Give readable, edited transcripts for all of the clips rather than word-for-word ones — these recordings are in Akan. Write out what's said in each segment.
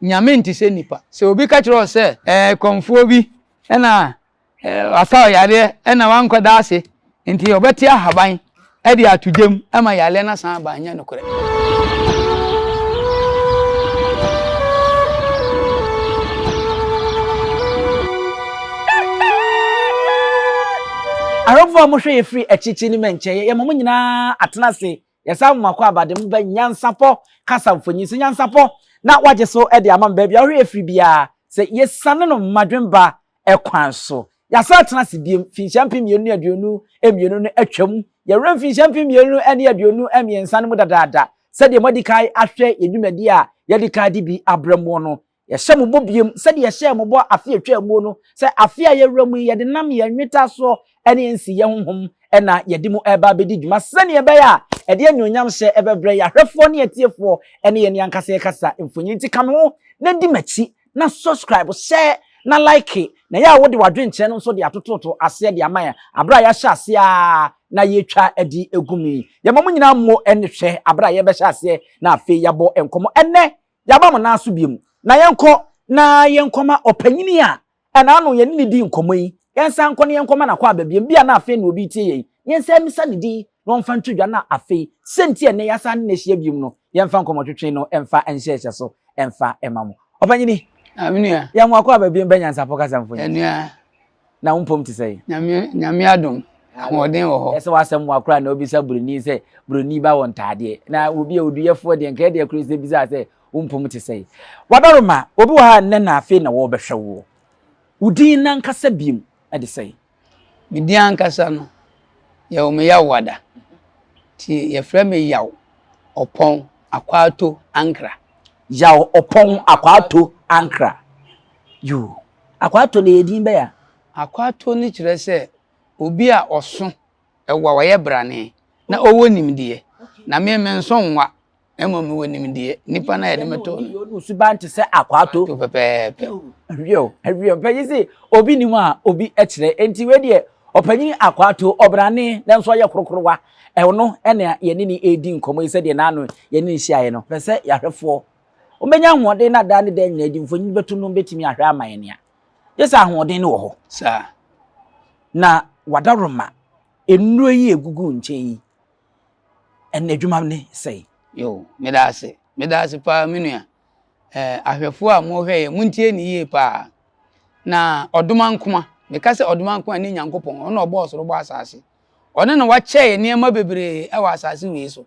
Nyame nte sɛ nnipa. Sɛ obi ka kyerɛ wo sɛ, ɛɛ kɔmfoɔ bi na wasa wo yareɛ na wankɔ da ase nti ɔbɛte ahaban de ato gya mu ma yareɛ no asan aba, ɛnyɛ nokorɛ. Ahwɛfoɔ a mohwɛ yɛ firi akyirikyiri ne mmɛnkyɛn, yɛma mo nyinaa atena ase. Yɛsan mo akɔ aba de mo ba nyansapɔ kasa mfonyin so. Nyansapɔ na wagye so de ama me baabi a wohwɛ yɛ firi biara sɛ yɛsiane no mmadwemba kwan so. Yɛasan atena ase bio, mfinhyia 2022 no atwam. Yɛwura mfinhyia 2023 no mu dadaada. Sɛdeɛ moadi kan ahwɛ yɛn dwumadie a yɛadi kan de bi abrɛ mo no, yɛhyɛ mo bɔ bio sɛdeɛ yɛhyɛɛ mo bɔ afe a ɛtwaa muo no sɛ afe a yɛwura mu yi yɛde nam yɛn nwetasoɔ ne yɛn nsiyɛ honhom na yɛde mu reba abɛdi dwuma sɛdeɛ ɛbɛyɛ a ɛde anuonyamhyɛ bɛbrɛ yɛn ahwɛfoɔ ne atiefoɔ ne yɛn ankasa yɛn kasa mfonini. Nti ka me ho na di m'akyi na subscribe, share na like, na yɛ a wode w'adwenkyerɛ no nso de atototo aseɛ de ama yɛn aberɛ a yɛahyɛ aseɛ ara na yɛretwa de agu mu yi. Yɛma mo nyinaa mmo ne hwɛ aberɛ a yɛrebɛhyɛ aseɛ na afei yɛabɔ nkɔmmɔ. Ɛnnɛ yɛaba mo nan so biom na yɛnkɔ na yɛnkɔma ɔpanyini a ɛna ano yɛne no dii nkɔmmɔ yi, yɛnsan nkɔ na yɛnkɔma no akwaaba biom, bi a na afei na obi retie yɛn, yɛnsan mmisa ne din na ɔmfa nto dwa na afei sɛ nti a ɛnnɛ yɛasan ne no ahyia biom no, yɛmfa nkɔmmɔtwetwe no mfa nhyɛhyɛ so mfa mma mo. Ɔpanyini, Ah, me nua. yɛn mo akwaaba biom bɛ nyansapɔ kasa mfoni. Ɛnua. Na wo mpom te sɛn? Nyame, Nyame adom, ahoɔden wɔ hɔ. Ɛsɛ w'asɛm wa koraa na obisa buroni sɛ buroni ba wɔ ntaadeɛ. Na obi a oduyɛfoɔ deɛ nka ɛdeɛ koro sɛ bisa sɛ wo mpom te sɛn. Wadaroma, obi wɔ ha nnɛ na afei na wɔrebɛhwɛ woɔ. Wo din nankasa biom de sɛn? Me din ankasa no, yɛwɔ me Yawoada. Nti yɛfrɛ me Yaw Ɔpɔn Akwaato Ankra. Yaw Ɔpɔn Akwaato Ankra. Yoo, Akwaato no ɛyɛ din bɛn a? Akwaato no kyerɛ sɛ obi a ɔso, ɛwa, ɔyɛ brane, na ɔwɔ nimdeɛ. Na me menso nwa. Na mmom mewɔ nimdeɛ. Nipa no a yɛde me too no. Wo suban te sɛ akwaato. Akwaato pɛpɛɛpɛ. Wiɛ wiɛ mpanyin se obi nim a obi kyerɛ. Enti wei deɛ ɔpanyin akwaato ɔbrane nanso ɔyɛ korokorowa. Ɛno ɛna yɛne ne redi nkɔmmɔ yi sɛdeɛ n'ano yɛne ne hyiaeɛ no. Pɛ sɛ yɛahwɛfoɔ wɔbɛnya ahoɔden na daa ne daa nyinaa di mfonyin bɛto no bɛtumi ahwɛ ama yɛn a. Gye sɛ ahoɔden no wɔ hɔ. Saa. Na wadaworoma nnuro yi egugu nkyɛn yi. Ɛnna adwuma ne sɛe. Yo, meda ase. Meda ase paa, me nua. Eh, ahwɛfoɔ a mohwɛ yɛ, montie ne yie paa. Na ɔdomankoma, meka sɛ ɔdomankoma ne Nyankopɔn, ɔno na ɔbɔɔ soro bɔ asase. Ɔno na wakyɛ yɛ nneɛma bebree wɔ asase wei so.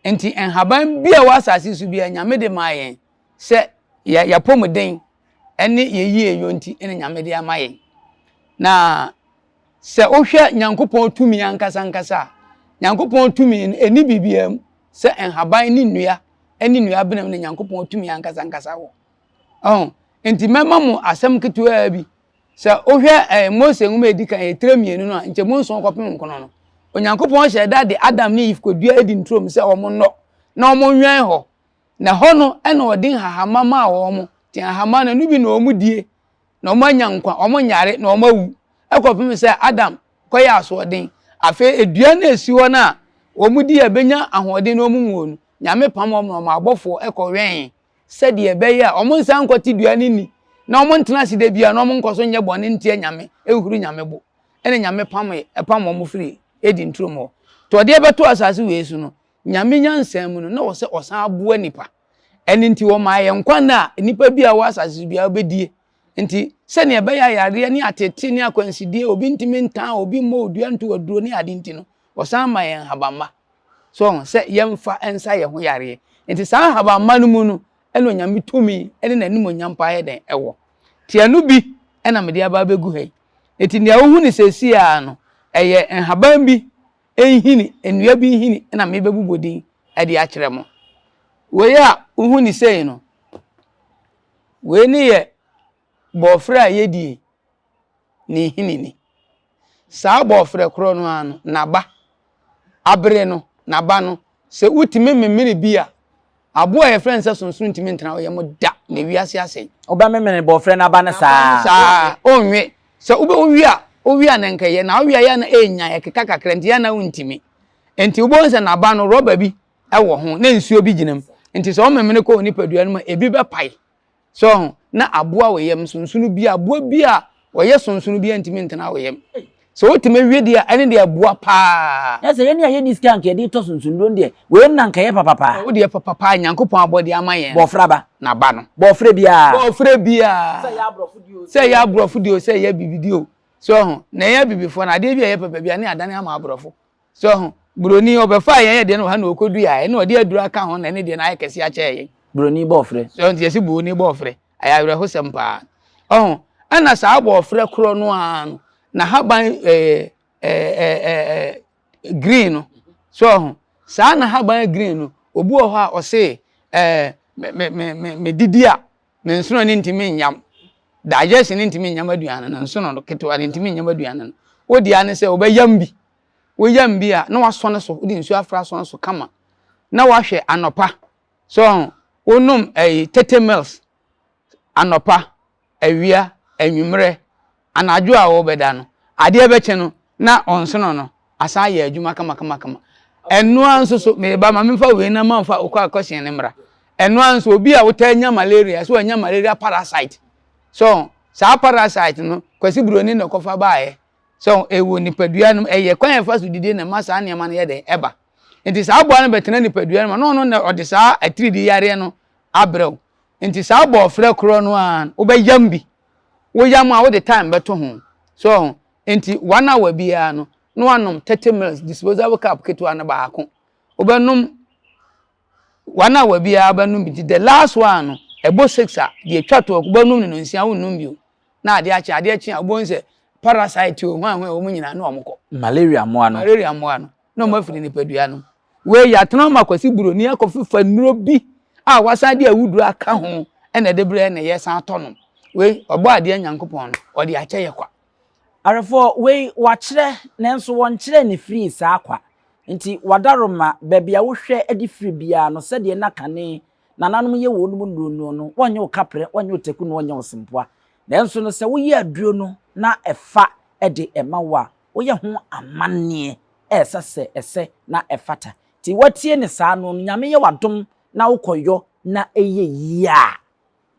Nti nhaban bi a ɛwɔ asase so biara, Nyame de maa yɛn sɛ yɛ yɛapɔmuden ne yɛ yieyɔ nti na Nyame de ama yɛn. Na Sɛ wohwɛ Nyankopɔn tumi ankasa ankasa a, Nyankopɔn tumi no, ɛnni biribiara mu sɛ nhaban ne nnua ne nnua benam na Nyankopɔn tumi ankasa ankasa wɔ. Ɔho, nti mɛma mo asɛm ketewaa bi. Sɛ wohwɛ eh, Mose nwoma a ɛdi kan, etire mmienu no a, nkyɛmu nson kɔpem nkono no, Onyankopɔn hyɛɛ da de Adam ne Eve kɔdua Eden turom sɛ wɔn nnɔ na wɔn nwɛn hɔ. Na hɔ no ɛna ɔde nhahama maa wɔn. Nti nhahama no, ɛno bi na wɔn die. na wɔanya nkwa, wɔnyare na wɔawu, kɔpem sɛ Adam kɔyɛ asoɔden. Afei dua no a ɛsi hɔ no a wɔdi a ɛbɛnya ahoɔden na wɔnwuo no, Nyame pam wɔn na wɔn abɔfoɔ kɔwɛn sɛdeɛ ɛbɛyɛ a wɔnsan nkɔte dua no nni na wɔntena ase da biara na wɔnkɔ so nyɛ bɔne ntia Nyame, nhuru Nyame bo. Ɛna Nyame pam pam wɔn firi Eden turom hɔ. Nti ɔdeɛ bɛto asase wei so no, Nyame nyansa mu no, na wɔ sɛ ɔsan aboa nipa. Ɛno nti wɔmaa yɛn nkwa nna a nnipa bi a wɔ asase so biara bɛdie. Nti sɛnea ɛbɛyɛ a yareɛ ne atete ne akwansideɛ, obi ntumi ntan, obi mmɔ odua nto aduro ne ade nti no, wɔsan ma yɛn nhabamma. So ɔho sɛ yɛmfa nsa yɛn ho yareɛ. Nti saa nhabamma no mu no, ɛna Onyame tumi ne n'animuonyam paa yɛ dɛn ɛwɔ. Nti ɛno bi ɛna mede aba abɛgu ha yi. Nti nea wohu no seesei ara no, ɛyɛ nhaban bi nhini, nnua bi nhini na mebɛbobɔ din de akyerɛ mo. Wei a wohu ne sei no, wei ne yɛ bɔɔfrɛ a yɛdie ne nhini ni. Saa bɔɔfrɛ korɔ no ara no, n'aba abere no, n'aba no, sɛ wotumi memene bi a, Aboa a yɛfrɛ no sɛ sonsono ntumi ntena wo yam da na wiase asɛe. Wobɛmemene bɔɔfrɛ no aba no saa. Saa, ɔnwe. Sɛ wobɛ wowe a, wowe a na nka ɛyɛ, na wowe a yɛ a na ɛnya, ɛkeka kakra nti yɛ a na wontumi. Nti wobɛhu sɛ n'aba no rɔba bi wɔ ho na nsuo bi gyina mu. Nti sɛ womemene kɔ wo nipadua no mu a, ebi bɛpae. So ho na aboa wo yam sonsono bi aboa bi a ɔyɛ sonsono bi ntumi ntena wo yam. Sɛ wotumi wie deɛ ɛne deɛ ɛboa paa. Na sɛ yɛne a yɛnni sika anka yɛde tɔ sonsonduro no deɛ wei na anka ɛyɛ papa paa. Wo deɛ papa paa Nyankopɔn abɔdeɛ ama yɛn. Bɔɔfrɛ aba. Na ba no. Bɔɔfrɛ biara. Bɔɔfrɛ biara. Sɛ ɛyɛ aborɔfo deɛ o. Sɛ ɛyɛ aborɔfo deɛ o sɛ ɛyɛ abibi deɛ o. So ho na ɛyɛ abibifoɔ no adeɛ bi a ɛyɛ papa biara ne adane ama aborɔfo. So ho buroni ɔbɛfaa yɛn yɛ deɛ no wɔ ha na ɔkɔduaeɛ na ɔde aduro aka ho na ɛne deɛ no ayɛ kɛseɛ akyɛɛ yɛn. Buroni bɔɔfrɛ. So nti yɛsi buroni bɔɔfrɛ. Ɛyɛ awerɛhosɛm paa. Ɔho, ɛna saa bɔɔfrɛ korɔ no ara no, n'ahaban ɛɛ ɛɛ ɛɛ green no, so ɔho, saa n'ahaban green no, obi wɔ hɔ a ɔse ɛɛ me me me me me didi a, me nsono no ntumi nyam, digestion no ntumi nyam aduane no, nsono no ketewa no ntumi nyam aduane no. Wo deɛ ne sɛ wobɛyam bi, woyam bi a na wasɔ no so, wode nsuo afra asɔ no so kama, na wahwɛ anɔpa So ɔho, wonom ɛyi 30 mils anɔpa, awia, anwummerɛ, anadwo a wobɛda no, adeɛ bɛkye no na ɔnsono no asan ayɛ adwuma kamakamakama. Ɛno ara nso so, meba ma memfa wei na mamfa okɔ akɔhyɛn no mmra. Ɛno ara nso, obi a wotaa nya malaria, so wanya malaria parasite. So saa parasite no, Kwasi Buroni na ɔkɔfa baeɛ. So ɛwɔ nipadua no mu, ɛyɛ kwan a yɛfa so didi na ɛma saa nneɛma no yɛ dɛn ɛba. Nti saa aboa no bɛtena nipadua no mu na ɔno na ɔde saa atiridii yareɛ no abrɛ wo. Nti saa bɔɔfrɛ korɔ no ara wobɛyam bi. Woyam a wode time bɛto ho. So ho. Nti one hour biara no na wanom 30 mils disposable cup ketewa no baako. Wobɛnom one hour biara wobɛnom bi. Nti the last one no ɛbɔ six a deɛ ɛtwa toɔ wobɛnom no nonsia wonnom bio. Na adeɛ akye adeɛ kye a wobɛhu sɛ parasite o hwan hwan wɔn nyinaa na wɔn kɔ. Malaria mmoa no. Malaria mmoa no na wɔn afiri nipadua no. Wei yɛatena ama Kwasi Buroni akɔfefa nnuro bi a wasan de awuduro aka ho ɛna ɛde brɛ na yɛsan atɔ nom. Wei ɔbɔ adeɛ Nyankopɔn no ɔde akyɛ yɛ kwa. Awerɛfoɔ, wei wakyerɛ nanso wɔnkyerɛɛ no firii saa kwa. Nti wadaroma baabi a wohwɛ de firi biara no sɛdeɛ na kane nananom yɛ wɔn mu nnuonnuo no, wɔnyɛ wo kaprɛ, wɔnyɛ wo taku na wɔnyɛ wo sempoa. Nanso no sɛ woyɛ aduro no na ɛfa de ma wo a, woyɛ ho amanneɛ a ɛsɛ sɛ ɛsɛ na ɛfata. Nti woatie no saa no, Nyame yɛ w'adom na wokɔ yɔ na ɛyɛ yie a,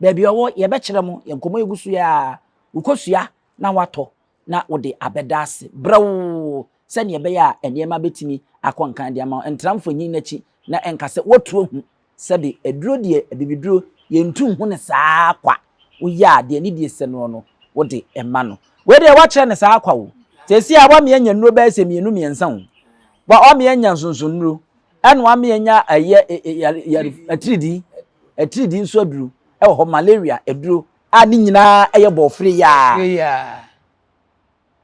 baabi a ɔwɔ yɛbɛkyerɛ mo, yɛn nkɔmmɔ yɛgu so yi ara, wokɔsua na woatɔ na wode abɛda ase brɛoo sɛdeɛ ɛbɛyɛ a nneɛma bɛtumi akɔ nkan de ama wo. Ntra mfonyin no akyi na ɛnka sɛ woatu ahu Sɛbe, aduro deɛ, abibiduro, yɛntu nhu no saa kwa. Woyɛ a, deɛ ne die sɛ noɔ no, wode ma no. Wei deɛ woakyerɛ no saa kwa o. Seesei a woame anya nnuro bɛyɛ sɛ mmienu mmiɛnsa o. Wa, woame anya nsonsonnuro, ɛna woame anya ɛyɛ yare, yare, atiridii, atiridii nso aduro ɛwɔ hɔ, malaria aduro a ne nyinaa ɛyɛ bɔɔfire yaa. Bɔɔfire yaa.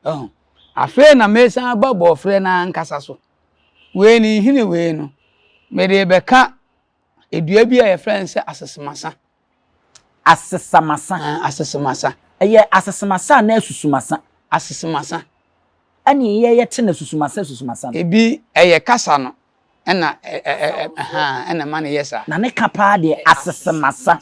Ɔho. Afei na mesan aba bɔɔfrɛ no ankasa so. Wei ne nhini wei no, mede rebɛka dua bi a yɛfrɛ no sɛ asesemasa. Asesamasa. Ah, asesemasa. Ɛyɛ asesemasa anaa asusumasa? Asesemasa. Ɛne yɛ yɛte no asusumasa asusumasa no. Ebi ɛyɛ kasa no ɛna ɛna ɛma no yɛ saa. Na ne ka paa deɛ asesemasa.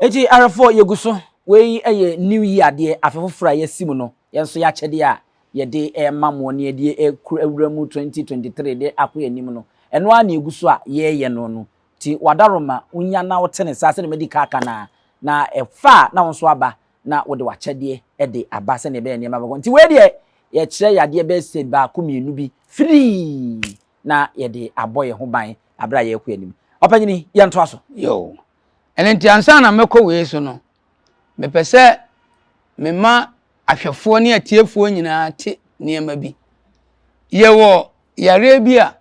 Eti ahwɛfoɔ yɛgu so, wei yɛ new year adeɛ, afe foforɔ a yɛasi mu no, yɛn nso yɛakyɛdeɛ a yɛde rema mo ne yɛde rekura awura mu 2023 de akɔ yɛn anim no, ɛno ara na yɛgu so a yɛreyɛ no no. Nti w'adaworoma, wonya na wote ne saa sɛdeɛ madi ka aka no ara, na ɛfa a na wo nso aba na wode w'akyɛdeɛ de aba sɛdeɛ ɛbɛyɛ nneɛma bɛkɔ. Nti wei deɛ yɛkyerɛ yadeɛ bɛyɛ sɛ baako mmienu bi firii na yɛde abɔ yɛn ho ban aberɛ a yɛrekɔ yɛn anim. Ɔpanyini, yɛntoa so. Yoo. Ɛno nti ansa na mɛkɔ wei so no, mepɛ sɛ mema ahwɛfoɔ ne atiefoɔ nyinaa te nneɛma bi. Yɛwɔ yareɛ bi a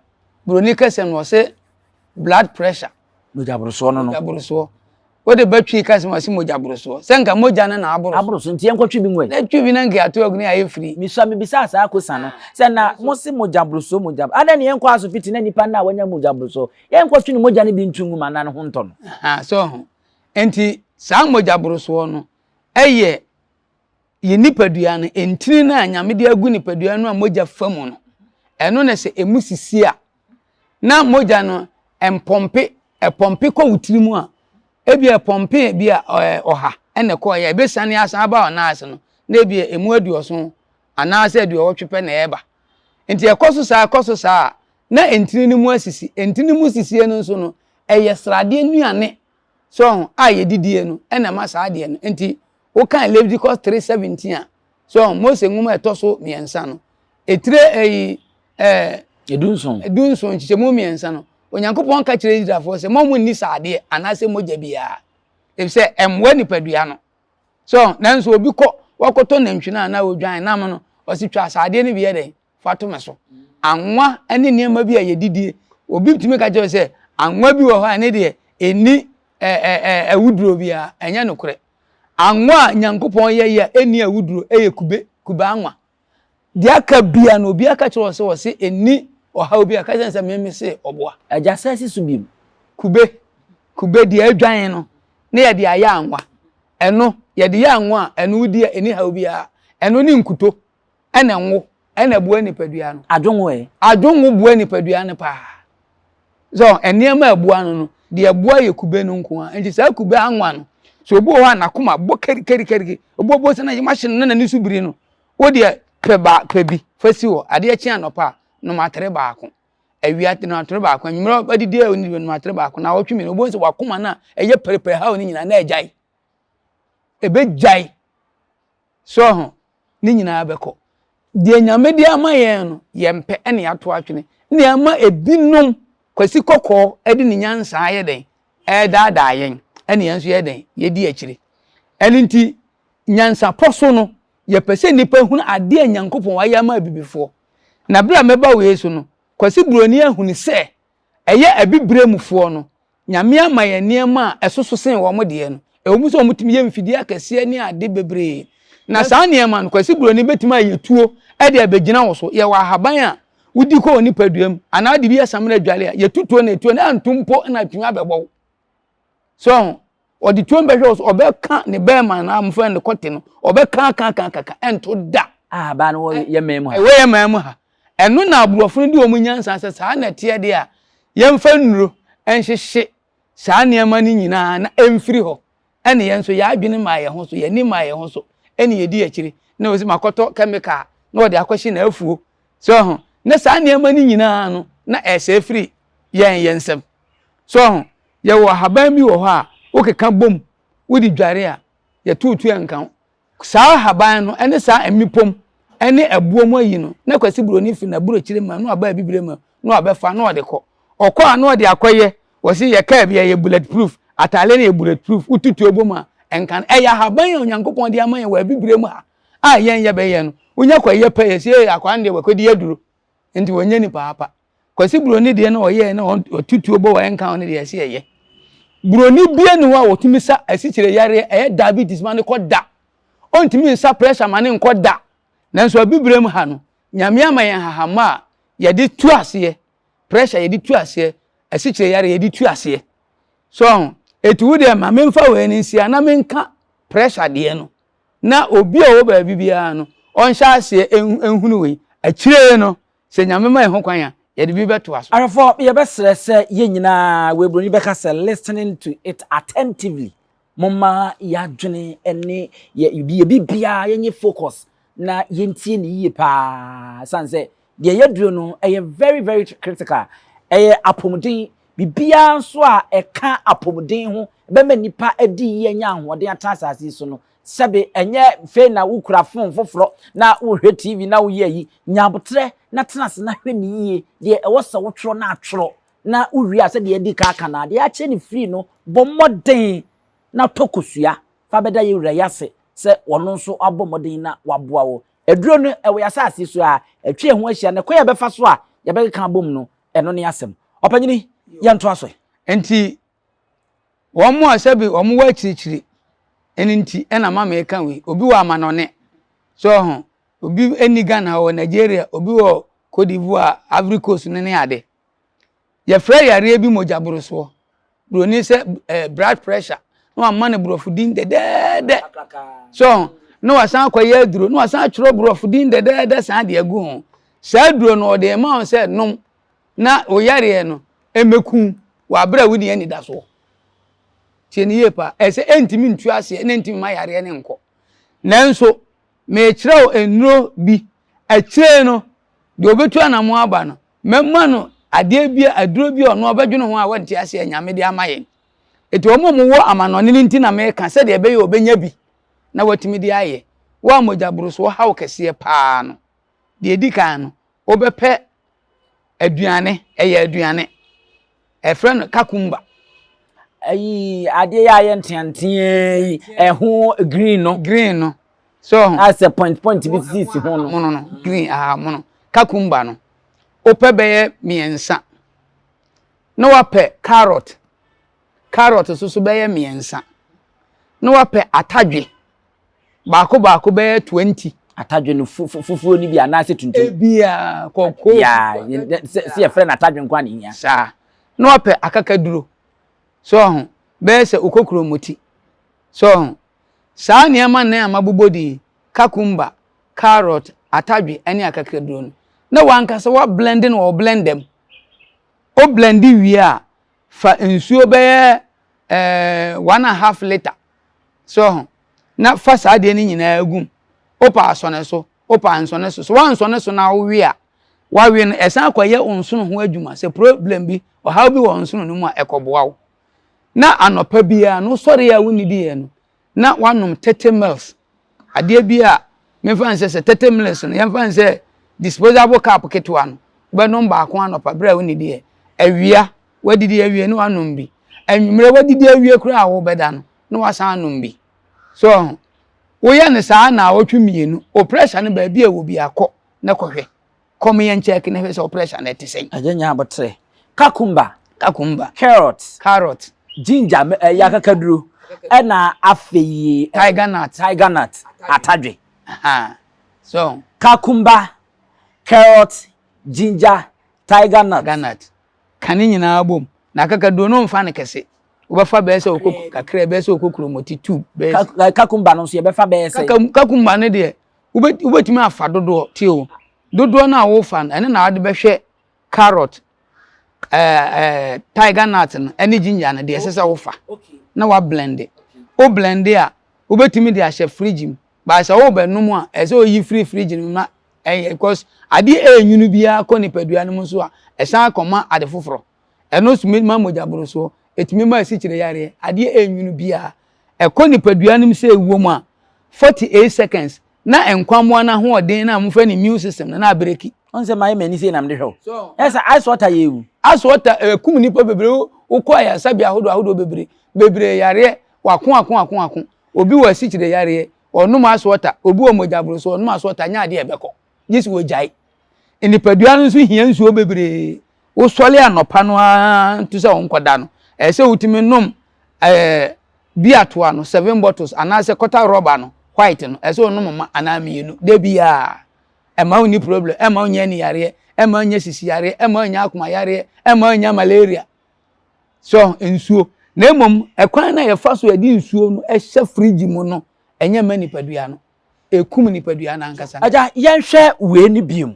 buroni kasa mu ɔse blood pressure. Mogyaborosoɔ no no. Mogyaborosoɔ. Wode ba twi kasa mu ɔse mogyaborosoɔ. Sɛ nka mogya no na aboro. Aboro so nti yɛnkɔtwe bi ngu ɛ. Na twi bi na nka ato agu ne ayɛ firi. Mesua mebisaa saa kosa no sɛ na mo se mogyaborosoɔ mogyaborosoɔ adɛn ne yɛnkɔ asopiti na nipa no a wanya mogyaborosoɔ yɛnkɔtwe ne mogya no bi nto ngu ma na ne ho ntɔ no. So ho. Nti saa mogyaborosoɔ no ɛyɛ Yɛn nipadua no, ntini no a Nyame de agu nipadua no a mogya fa mu no, ɛno na sɛ emu sisi a, na mogya no mpɔmpe, ɛpɔmpe kɔ wo tiri mu a, ebi ɛpɔmpe bi a ɔha ɛna ɛkɔɔ yɛ, ebesiane asan aba ɔnan ase no, na ebi emu aduɔson anaasɛ aduɔwɔtwe pɛ na ɛreba. Nti ɛkɔ so saa, ɛkɔ so saa a, na ntini no mu asisi. Ntini mu sisie no nso no, ɛyɛ sradeɛ nnuane. So ho a yɛdidie no ɛna ɛma saa adeɛ no. Nti wokan Leviticus 3:17 a, so ho, Mose nwoma a ɛtɔ so mmiɛnsa no, etire ɛyi ɛɛ edunson 17 nkyekyɛmu mmiɛnsa no, Onyankopɔn ka kyerɛ Israelfoɔ sɛ mo nni saadeɛ anaasɛ mogya biara, efisɛ ɛmmoa nipadua no. So nanso obi kɔ wakɔtɔ nantwi no anaa odwan nam no, ɔsi twa saadeɛ no bi yɛ dɛn fa to me so. Anwa ne nneɛma bi a yɛdidie, obi tumi ka kyerɛ sɛ anwa bi wɔ hɔ a ne deɛ ɛnni awuduro biara, ɛnyɛ nokorɛ. Anwa a Nyankopɔn yɛ yɛ a ɛnni awuduro ɛyɛ kube, kube anwa. Deɛ aka bia no obi aka kyerɛ wɔ sɛ wɔse ɛnni ɔhaw bi a, ka kyerɛ sɛ meme se ɔboa. Agya sɛ si so biom. Kube, kube deɛ adwan no ne yɛde ayɛ anwa. Ɛno yɛde yɛ anwa a ɛno wodi a ɛnni haw biara. Ɛno ne nkuto ɛna ngo ɛna ɛboa nipadua no. Adwongo ɛ? Adwongo boa nipadua no paa. So nneɛma a ɛboa no no, deɛ ɛboa yɛ kube no nko ara. Nti saa kube anwa no, sɛ obi wɔ hɔ a n'akoma bɔ kerikerikeriki, obobo sɛ na yɛm ahye no na n'ani so biri no, wo deɛ pɛ ba pɛ bi fa si hɔ. Adeɛ kye anɔpa a, nom atere baako. Awia nom atere baako. Anwummerɛ adidi a ɔnni nom atere baako. Na awɔtwe mmienu, wobɛhu sɛ w'akoma no a ɛyɛ pɛrepɛre haw no nyinaa na agyae. Ɛbɛgyae. So ho? Ne nyinaa bɛkɔ. Deɛ Nyame de ama yɛn no, yɛmpɛ ɛna yɛato atwene. Ɛna ama ebinom, Kwasi Kɔkɔɔ de ne nyansa ayɛ dɛn? Ɛredaadaa yɛn. Ɛna yɛn nso yɛyɛ dɛn? Yɛdi akyire. Ɛno nti, nyansapɔ so no, yɛpɛ sɛ nnipa hunu adeɛ a Nyankopɔn ayɛ ama abibifoɔ. Na berɛ a mɛba wei so no, Kwasi Buroni ahunu sɛ ɛyɛ abibire mufoɔ no, Nyame ama yɛn nneɛma a ɛsoso sen wɔn deɛ no. Ɛwɔ mu sɛ wɔtumi yɛ mfidie akɛseɛ ne ade bebree. Na saa nneɛma no, Kwasi Buroni bɛtumi ayɛ tuo de abɛgyina wo so. Yɛwɔ ahaban a wodi kɔ wɔ nipadua mu anaa wode bi yɛ samina adwale a, yɛtu tuo na etuo no anto mpo na atumi abɛbɔ wo. So ho, ɔde tuo no bɛhwɛ wo so, ɔbɛka ne bɛrima anaa mmofra ne kɔte no, ɔbɛka aka aka aka ɛnto da. Ahaban no wɔ yɛ man mu ha. Ɛwɔ yɛ man mu ha. Ɛno na aborɔfo no de wɔn nyansa sɛ saa na ɛteɛ deɛ a, yɛmfa nnuro nhyehye saa nneɛma no nyinaa na ɛmfiri hɔ. Ɛne yɛn nso yɛn adwene maa yɛn ho so, yɛn ani maa yɛn ho so, ɛne yɛdi akyire. Na wɔsi makɔtɔ kɛmikal na wɔde akɔhye n'afuo. So ho, na saa nneɛma no nyinaa no, na ɛsɛe firi yɛn yɛn nsam. So ho, yɛwɔ ahaban bi wɔ hɔ a wokeka bom, wode dware a, yɛtuutu ɛnka ho. Saa ahaban no ne saa mmepɔ mu ne ɛboɔ mu ayi no, na Kwasi Buroni firi n'aburokyire mu na waba abibire mu na wabɛfa na ɔde kɔ. Ɔkɔ a na ɔde akɔyɛ, wɔsi yɛ kaa bi ɛyɛ bullet proof, ataale no yɛ bullet proof, wotu tuo bɔ mu a ɛnka no. Ɛyɛ ahaban a Onyankopɔn de ama yɛn wɔ abibire mu ha a yɛn yɛbɛyɛ no. Wonya kɔyɛ pɛ yɛsi ee akwaa no deɛ wakɔdi aduro nti wɔnyɛ nipa apa. Kwasi Buroni deɛ na ɔyɛɛ na ɔtu tuo bɔ wɔ ɛnka ho no deɛ ɛsɛ ɛyɛ. Buroni bia ni hɔ a wɔtumi sa asikyire yareɛ ɛyɛ diabetes ma no kɔ da. Ɔntumi nsa pressure ma no nkɔ da. Nanso abibire mu ha no, Nyame ama yɛn nhahamma a yɛde tu aseɛ, pressure yɛde tu aseɛ, asikyire yareɛ yɛde tu aseɛ. So ɔho, eti wo deɛ ma memfa wei no nsia na menka pressure deɛ no. Na obi a ɔwɔ baabi biara no, ɔnhyɛ aseɛ nhunu wei. Akyire no, Sɛ Nyame ma yɛn ho kwan a, yɛde bi bɛtoa so. Ahwɛfoɔ, yɛbɛsrɛ sɛ yɛn nyinaa, wei buroni bɛka sɛ listening to it attentively, momma yɛadwene ne yɛ yɛ biribiara yɛnyɛ focus na yɛntie ne yie paa, ɛsiane sɛ deɛ yɛaduro no ɛyɛ very very critical, ɛyɛ apɔmuden, biribiara nso a ɛka apɔmuden ho bɛma nipa adi yie anya ahoɔden atena asase yi so no, Sɛbe ɛnyɛ fei na wokura fon foforɔ na wohwɛ TV na woyɛ ayi. Nya aboterɛ na tena ase na hwɛ no yie. Deɛ ɛwɔ sɛ wotwerɛ no atwerɛ na wowie a sɛdeɛ yɛadi kan aka no ara, deɛ yɛakyerɛ no firi no, bɔ mmɔden na tɔ kosua fa bɛda yɛn wura yi ase sɛ ɔno nso abɔ mmɔden na waboa wo. Aduro no, ɛwɔ yɛn asase so a atwa yɛn ho ahyia na kwan a yɛbɛfa so a yɛbɛkeka abom no, ɛno ne asɛm. Ɔpanyini, yɛntoa so ɛ. Enti Wɔn a sɛbi wɔn wɔ akyirikyiri ɛno nti ɛna ma meka wei. Obi wɔ amanɔne so ho, obi ɛni Ghana wɔ Nigeria, obi wɔ Cote d'Ivoire, Ivory Coast no ne ade. Yɛfrɛ yareɛ bi mogya borosoɔ. Buroni sɛ eh, blood pressure na wama no borɔfo din dɛdɛɛdɛ. So ho, na wasan akɔyɛ aduro na wasan atwerɛ borɔfo din dɛdɛɛdɛ san de agu ho. Saa aduro no ɔde ma wo sɛ nom na wo yareɛ no mmɛku wo wɔ aberɛ a wonni anidasoɔ. Tie no yie paa. Ɛsɛ ɛntumi ntu aseɛ na ɛntumi ma yareɛ no nkɔ. Nanso merekyerɛ wo nnuro bi. Akyire no, deɛ ɔbɛtu anamo aba no, mɛma no adeɛ bi a aduro bi a ɔno ɔbɛdwene ho a wɔnte aseɛ Nyame de ama yɛn. Eti wɔn a wɔwɔ amanɔne no nti na meka sɛdeɛ ɛbɛyɛ wɔbɛnya bi na wɔatumi de ayɛ. Wo a mogyaborosoɔ ha wo kɛseɛ paa no, deɛ ɛdi kan no, wobɛpɛ aduane, ɛyɛ aduane. Ɛfrɛ no kakumba. Ayi adeɛ yɛ ayɛ nteantea yi ɛho green no. Green no. So ho. Asɛ point point bi sisi ho no. Mono no green aha mono. Kakumba no. Wopɛ bɛyɛ mmiɛnsa. Na wapɛ carrot. Carrot nso so bɛyɛ mmiɛnsa. Na wapɛ atadwe. Baako baako bɛyɛ 20. Atadwe no fufuo no bi anaasɛ tuntum? Ebia kɔkɔɔ. Ya sɛ yɛfrɛ no atadwe nko a na ehia. Saa. Na wapɛ akakaduro. So ho bɛyɛ sɛ okokuromoti. So ho saa nneɛma nnan a mabobɔ din yi, kakumba, carrot, atadwe ne akakaduro no, na wankasa wablende no wɔ blender mu. Wo blende wie a, fa nsuo bɛyɛ eh, 1.5 litre. So ho na fa saa adeɛ no nyinaa gu mu. Wopɛ asɔne so, wopɛ ansɔne so. So woansɔne so na wowe a, wawe no, ɛsan kɔyɛ wo nsono ho adwuma. Sɛ problem bi, ɔhaw bi wɔ nsono no mu a, ɛkɔboa wo. Na anɔpa biara no, wosɔre a wonnidiiɛ no, na woanom 30 mils. Adeɛ bi a memfa nsɛ sɛ 30 mils no, yɛmfa nsɛ disposable cup ketewa no, wobɛnom baako anɔpa berɛ a wonnidiiɛ. Awia, woadidi awie na woanom bi. Anwummerɛ woadidi awie koraa a wobɛda no, na woasan anom bi. So ɔho? Woyɛ no saa naawɔtwe mmienu, wo pressure no baabi a ɛwɔ biara kɔ na kɔhwɛ. Kɔ ma yɛn check na hwɛ sɛ wo pressure no ɛte sɛn. Agya nya aboterɛ. Kakumba. Kakumba. Carrot. Carrot. Ginger, ɛyɛ akakaduro. Ɛna afei. Tiger nut. Tiger nut. Atadwe. Aha. So. Kakumba, carrot, ginger, tiger nut. Tiger nut. Ka ne nyinaa bom. Na akakaduro no mfa no kɛse. Wobɛfa bɛyɛ sɛ okoko kakra bɛyɛ sɛ okokuromoti tube. Bɛyɛ kakumba no nso yɛbɛfa bɛyɛ sɛ. Kakumba no deɛ wobɛtumi afa dodoɔ tie o. Dodoɔ no a wofa no ɛno na wode bɛhwɛ carrot ɛɛ ɛɛ tiger nut no ɛne ginger no deɛ ɛsɛ sɛ wofa na wa blende. Wo blende a wobɛtumi de ahyɛ fridge mu. But sɛ wobɛnom a ɛsɛ sɛ oyi firi fridge no mu na ɛyɛ because adeɛ a ɛnwunu biara kɔ nipadua no mu nso a ɛsan kɔma ade foforɔ. Ɛno tumi ma mogya borosoɔ, ɛtumi ma asikyire yareɛ, adeɛ a ɛnwunu biara. Ɛkɔ nipadua no mu sɛ ɛwɔ mu a, 48 seconds na nkwammoa no ahoɔden no a mofrɛ no immune system no na abreki. Ɔn sɛ mayɛ m'ani sei na mede hwɛ wo. Ɛyɛ sɛ ice water yɛ ewu. Ice water ɛkum nnipa bebree. Wokɔ ayaresabea ahodoɔ ahodoɔ bebree bebree yareɛ wako ako ako ako. Obi wɔ asikyire yareɛ ɔnom ice water, obi wɔ mogya borosoɔ ɔnom ice water nyɛ adeɛ a ɛbɛkɔ gye sɛ wɔgyae. Nipadua no nso hia nsuo bebree. Wosɔre anɔpa no ara to sɛ wonkɔda no, ɛyɛ sɛ wotumi nom ɛɛ bia toa no seven bottles anaasɛ kɔta rɔba no white no, ɛyɛ sɛ wonom ma anaa mmienu da biara. Ɛma wonni problem, ɛma wonyɛ ani yareɛ, ɛma wonyɛ sisi yareɛ, ɛma wonyɛ akoma yareɛ, ɛma wonyɛ malaria. So nsuo. Na mmom ɛkwan no a yɛfa so yɛde nsuo no hyɛ fridge mu no, ɛnyɛ mma nipadua no. Ɛkum nipadua no ankasa. Agya, yɛnhwɛ wei no biom.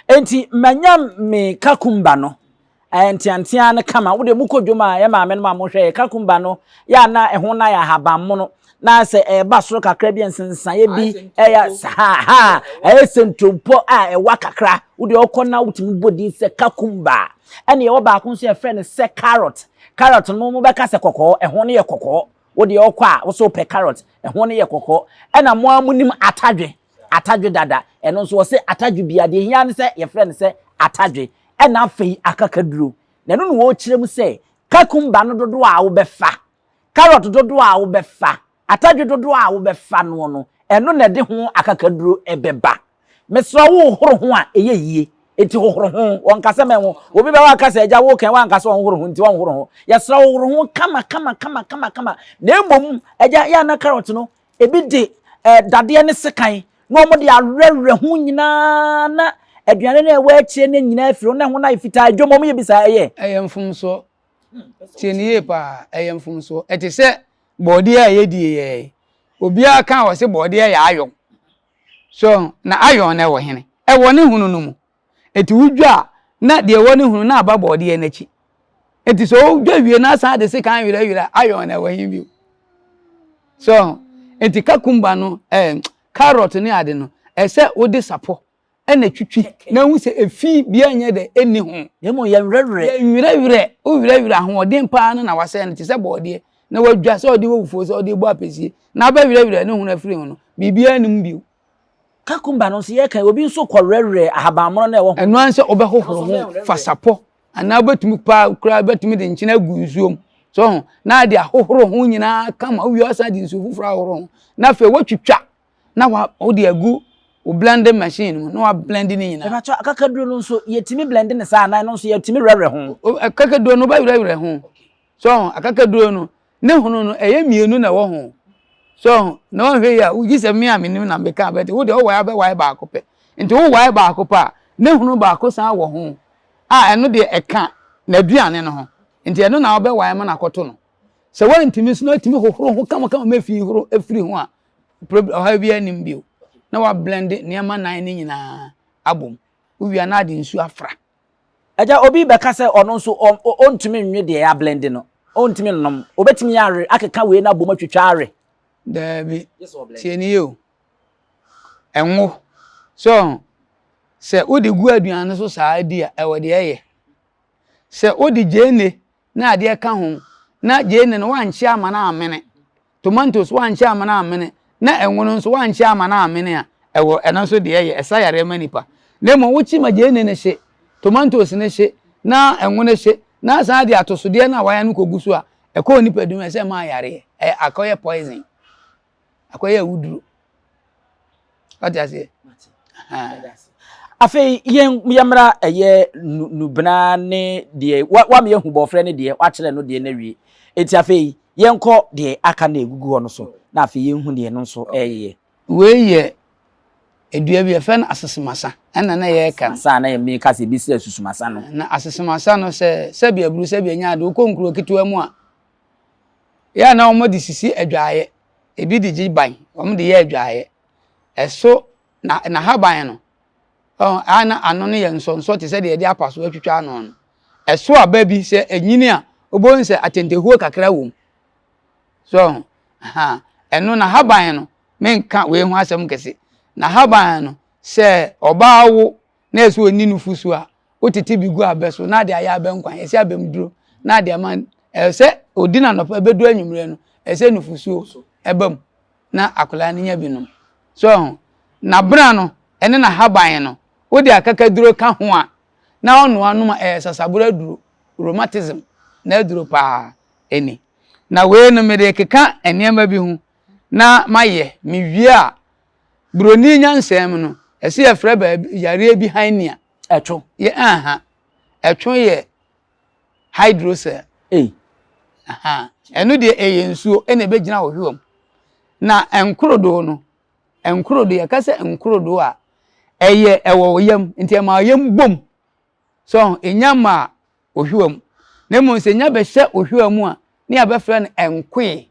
Enti manya me kakumba no, ɛyɛ nteantea no kama. Wo deɛ mokɔ dwom a, yɛ maame nom a mohwɛ yɛ kakumba no, yɛ a na ɛho no ayɛ ahabanmono. Na sɛ ɛba soro kakra bi a, nsensaeɛ bi ɛyɛ ha ha, ɛyɛ sɛ ntompo a ɛwa kakra. Wo deɛ ɔkɔ na wotumi bɔ din sɛ kakumba. Ɛna yɛwɔ baako nso yɛfrɛ no sɛ carrot. Carrot no mobɛka sɛ kɔkɔɔ, ɛho no yɛ kɔkɔɔ. Wo deɛ ɔkɔ a, wo so wopɛ carrot, ɛho no yɛ kɔkɔɔ. Ɛna mo ara monim atadwe, atadwe dada. Ɛno nso wɔse atadwe biara, deɛ ɛhia ne sɛ yɛfrɛ no sɛ atadwe. Ɛna afei akakaduro. Na ɛno na wɔrekyerɛ mu sɛ kakumba no dodoɔ a wobɛfa, carrot dodoɔ a wobɛfa, atadwe dodoɔ a wobɛfa noɔ no, ɛno na ɛde ho akakaduro bɛba. Mesrɛ wo wohoro ho a ɛyɛ yie nti hohoro ho wɔnka sɛ mɛnho obi bɛba aka sɛ agya woka wanka sɛ ɔnhoro ho nti ɔnhoro ho yɛsrɛ wo hohoro ho kama kama kama kama kama na mmom agya yɛ ana carrot no ebi de eh, dadeɛ ne sekan na wɔn de awerɛwerɛ ho nyinaa na aduane no a ɛwɔ akyire no nyinaa afiri ho na ɛho no ayɛ fitaa adwam wɔn yɛ bi saa ɛyɛ. Ɛyɛ mfomsoɔ. Tie no yie paa, ɛyɛ mfomsoɔ. Ɛte sɛ bɔɔdeɛ a yɛdie yɛɛ. Obiara ka a ɔse bɔɔdeɛ yɛ ayɔn. So na iron no wɔ hene? Ɛwɔ ne hono no mu. Enti wodwa a, na deɛ ɛwɔ ne hono no aba bɔɔdeɛ no akyi. Enti sɛ wodwa wie na asan de sekan werɛwerɛ a, iron no ɛwɔ he bio? So enti kakumba no, eh, carrot ne ade no, ɛsɛ wode sapɔ ɛna twitwi na ehu sɛ efi biara nyɛ dɛ ɛnni ho. Na mmom yɛnwerɛwerɛ. Yɛnwerɛwerɛ, wowerɛwerɛ ahoɔden paa no na wasɛe no te sɛ bɔɔdeɛ. na wadwa sɛ ɔde wɔ fufuo sɛ ɔde bɔ apɛsie na abɛwerɛwerɛ ne hono afiri ho no, biribiara nnim bio. Kakumba no nso yɛka obi nso kɔwerɛwerɛ ahabammono no ɛwɔ ho. Ɛno ara sɛ wobɛhohoro ho fa sapɔ anaa wobɛtumi paa koraa wobɛtumi de nkyene agu nsuo mu so ho na ade ahohoro ho nyinaa kama wowie asan de nsuo foforɔ ahohoro ho na afei woatwitwa na wa wode agu wo blending machine mu na wa blend ne nyinaa. Ɛbɛtɔ akakaduro no nso yɛtumi blend ne saa anaa ɛno nso yɛtumi werɛwerɛ ho. Akakaduro no wobɛwerɛwerɛ ho so ho akakaduro no ne hono no ɛyɛ mmienu na ɛwɔ ho so ho na wɔnhwɛ yi a wogye sɛ me a menim na meka bɛte wo deɛ wowae abɛwae baako pɛ nti wowae baako pɛ a ne hono baako san wɔ ho a ɛno deɛ ɛka n'aduane no ho nti ɛno na wobɛwae ma no akɔto no sɛ woantumi nso na atumi hohoro ho kamakama ma fi horo afiri ho a problem ɔhaw biara nnim bio na wablende nneɛma nan no nyinaa abom wowie a na ade nsuo afra. Agya, obi bɛka sɛ ɔno nso ɔntumi nwe deɛ yɛablende no, ɔntumi nnom, ɔbɛtumi awe akeka wei no abom atwitwa awe? Daabi, tie nie o, ɛnwo, so sɛ wode gu aduane so saa di a, ɛwɔ deɛ ɛyɛ. Sɛ wode gyeene ne adeɛ ka ho na gyeene no woankye ama no ammene, tomatoes woankye ama no ammene, na ɛnwo no nso woankye ama no ammene a, ɛwɔ ɛno nso deɛ ɛyɛ, ɛsa yareɛ ma nipa. Na mmom wokye ma gyeene no hye, tomatoes no hye, na ɛnwo no hye, na asan de atosodeɛ no a wayɛ no kɔgu so a, ɛkɔ onipadua mu ɛsɛ ɛma yareɛ, ɛyɛ akɔyɛ poison. Akɔyɛ awuduro. Wate aseɛ? Afei yɛn yɛmmra ɛyɛ nubena ne deɛ wama yɛahu bɔɔfrɛ ne deɛ wakyerɛ no deɛ no awie. Enti afei yɛnkɔ deɛ aka na ɛgugu hɔ no so na afei yɛnhu deɛ no nso ɛyeyɛ. Wei yɛ dua bi yɛfrɛ no asesemasa ɛna na yɛreka no. Asesemasa na yɛmeka sɛ ebi sɛ asusumasa no. Na asesemasa no sɛ sɛbi aburu sɛbi anya ade wokɔ nkuro ketewa mu a Yɛ a na wɔde sisi adwaeɛ, ebi de gye ban, wɔde yɛ adwaeɛ. Ɛso na n'ahaban no, ɔn, a na ano no yɛ nsɔnsɔ te sɛ deɛ yɛde apaso atwitwa ano no. Ɛso aba bi sɛ ɛnyini a, wobɛhu sɛ atentehuo kakra wɔ mu. So ɔho, ha, ɛno n'ahaban no, menka wei ho asɛm kɛse. N'ahaban no, sɛ ɔbaa wo na ɛsɛ ɔnni nufusu a, wotete bi gu abɛ so na ade ayɛ abɛ nkwan, ɛsɛ abɛm duro na ade ama ɛsɛ sɛ odi na anɔpa ɛbɛdu anwummerɛ no ɛsɛ nufusuo ɛba mu na akwadaa no nya bi nom. So ɛho n'abena no ɛne n'ahaban no wode akakaduro ka ho a na ɔnoa nom a ɛyɛ sasaboro aduro, rheumatism na aduro paa ɛni. Na wei no mede keka nneɛma bi ho na mayɛ mewie a Buroni nyansa mu no, ɛsɛ yɛfrɛ baabi yareɛ bi hernia. Ɛtwo. Yɛ aha. Ɛtwo yɛ hydrocele. Ei. Aha. Ɛno deɛ ɛyɛ nsuo ɛna ɛbɛgyina wɔ hwewa mu. Na nkorodo no, nkorodo yɛka sɛ nkorodo a, ɛyɛ ɛwɔ wo yam nti ɛma wo yam bom. So ɛnya ma ohwiwa mu. Na mmom sɛ nya bɛhyɛ ohwiwa mu a, ne yɛabɛfrɛ no nkoe.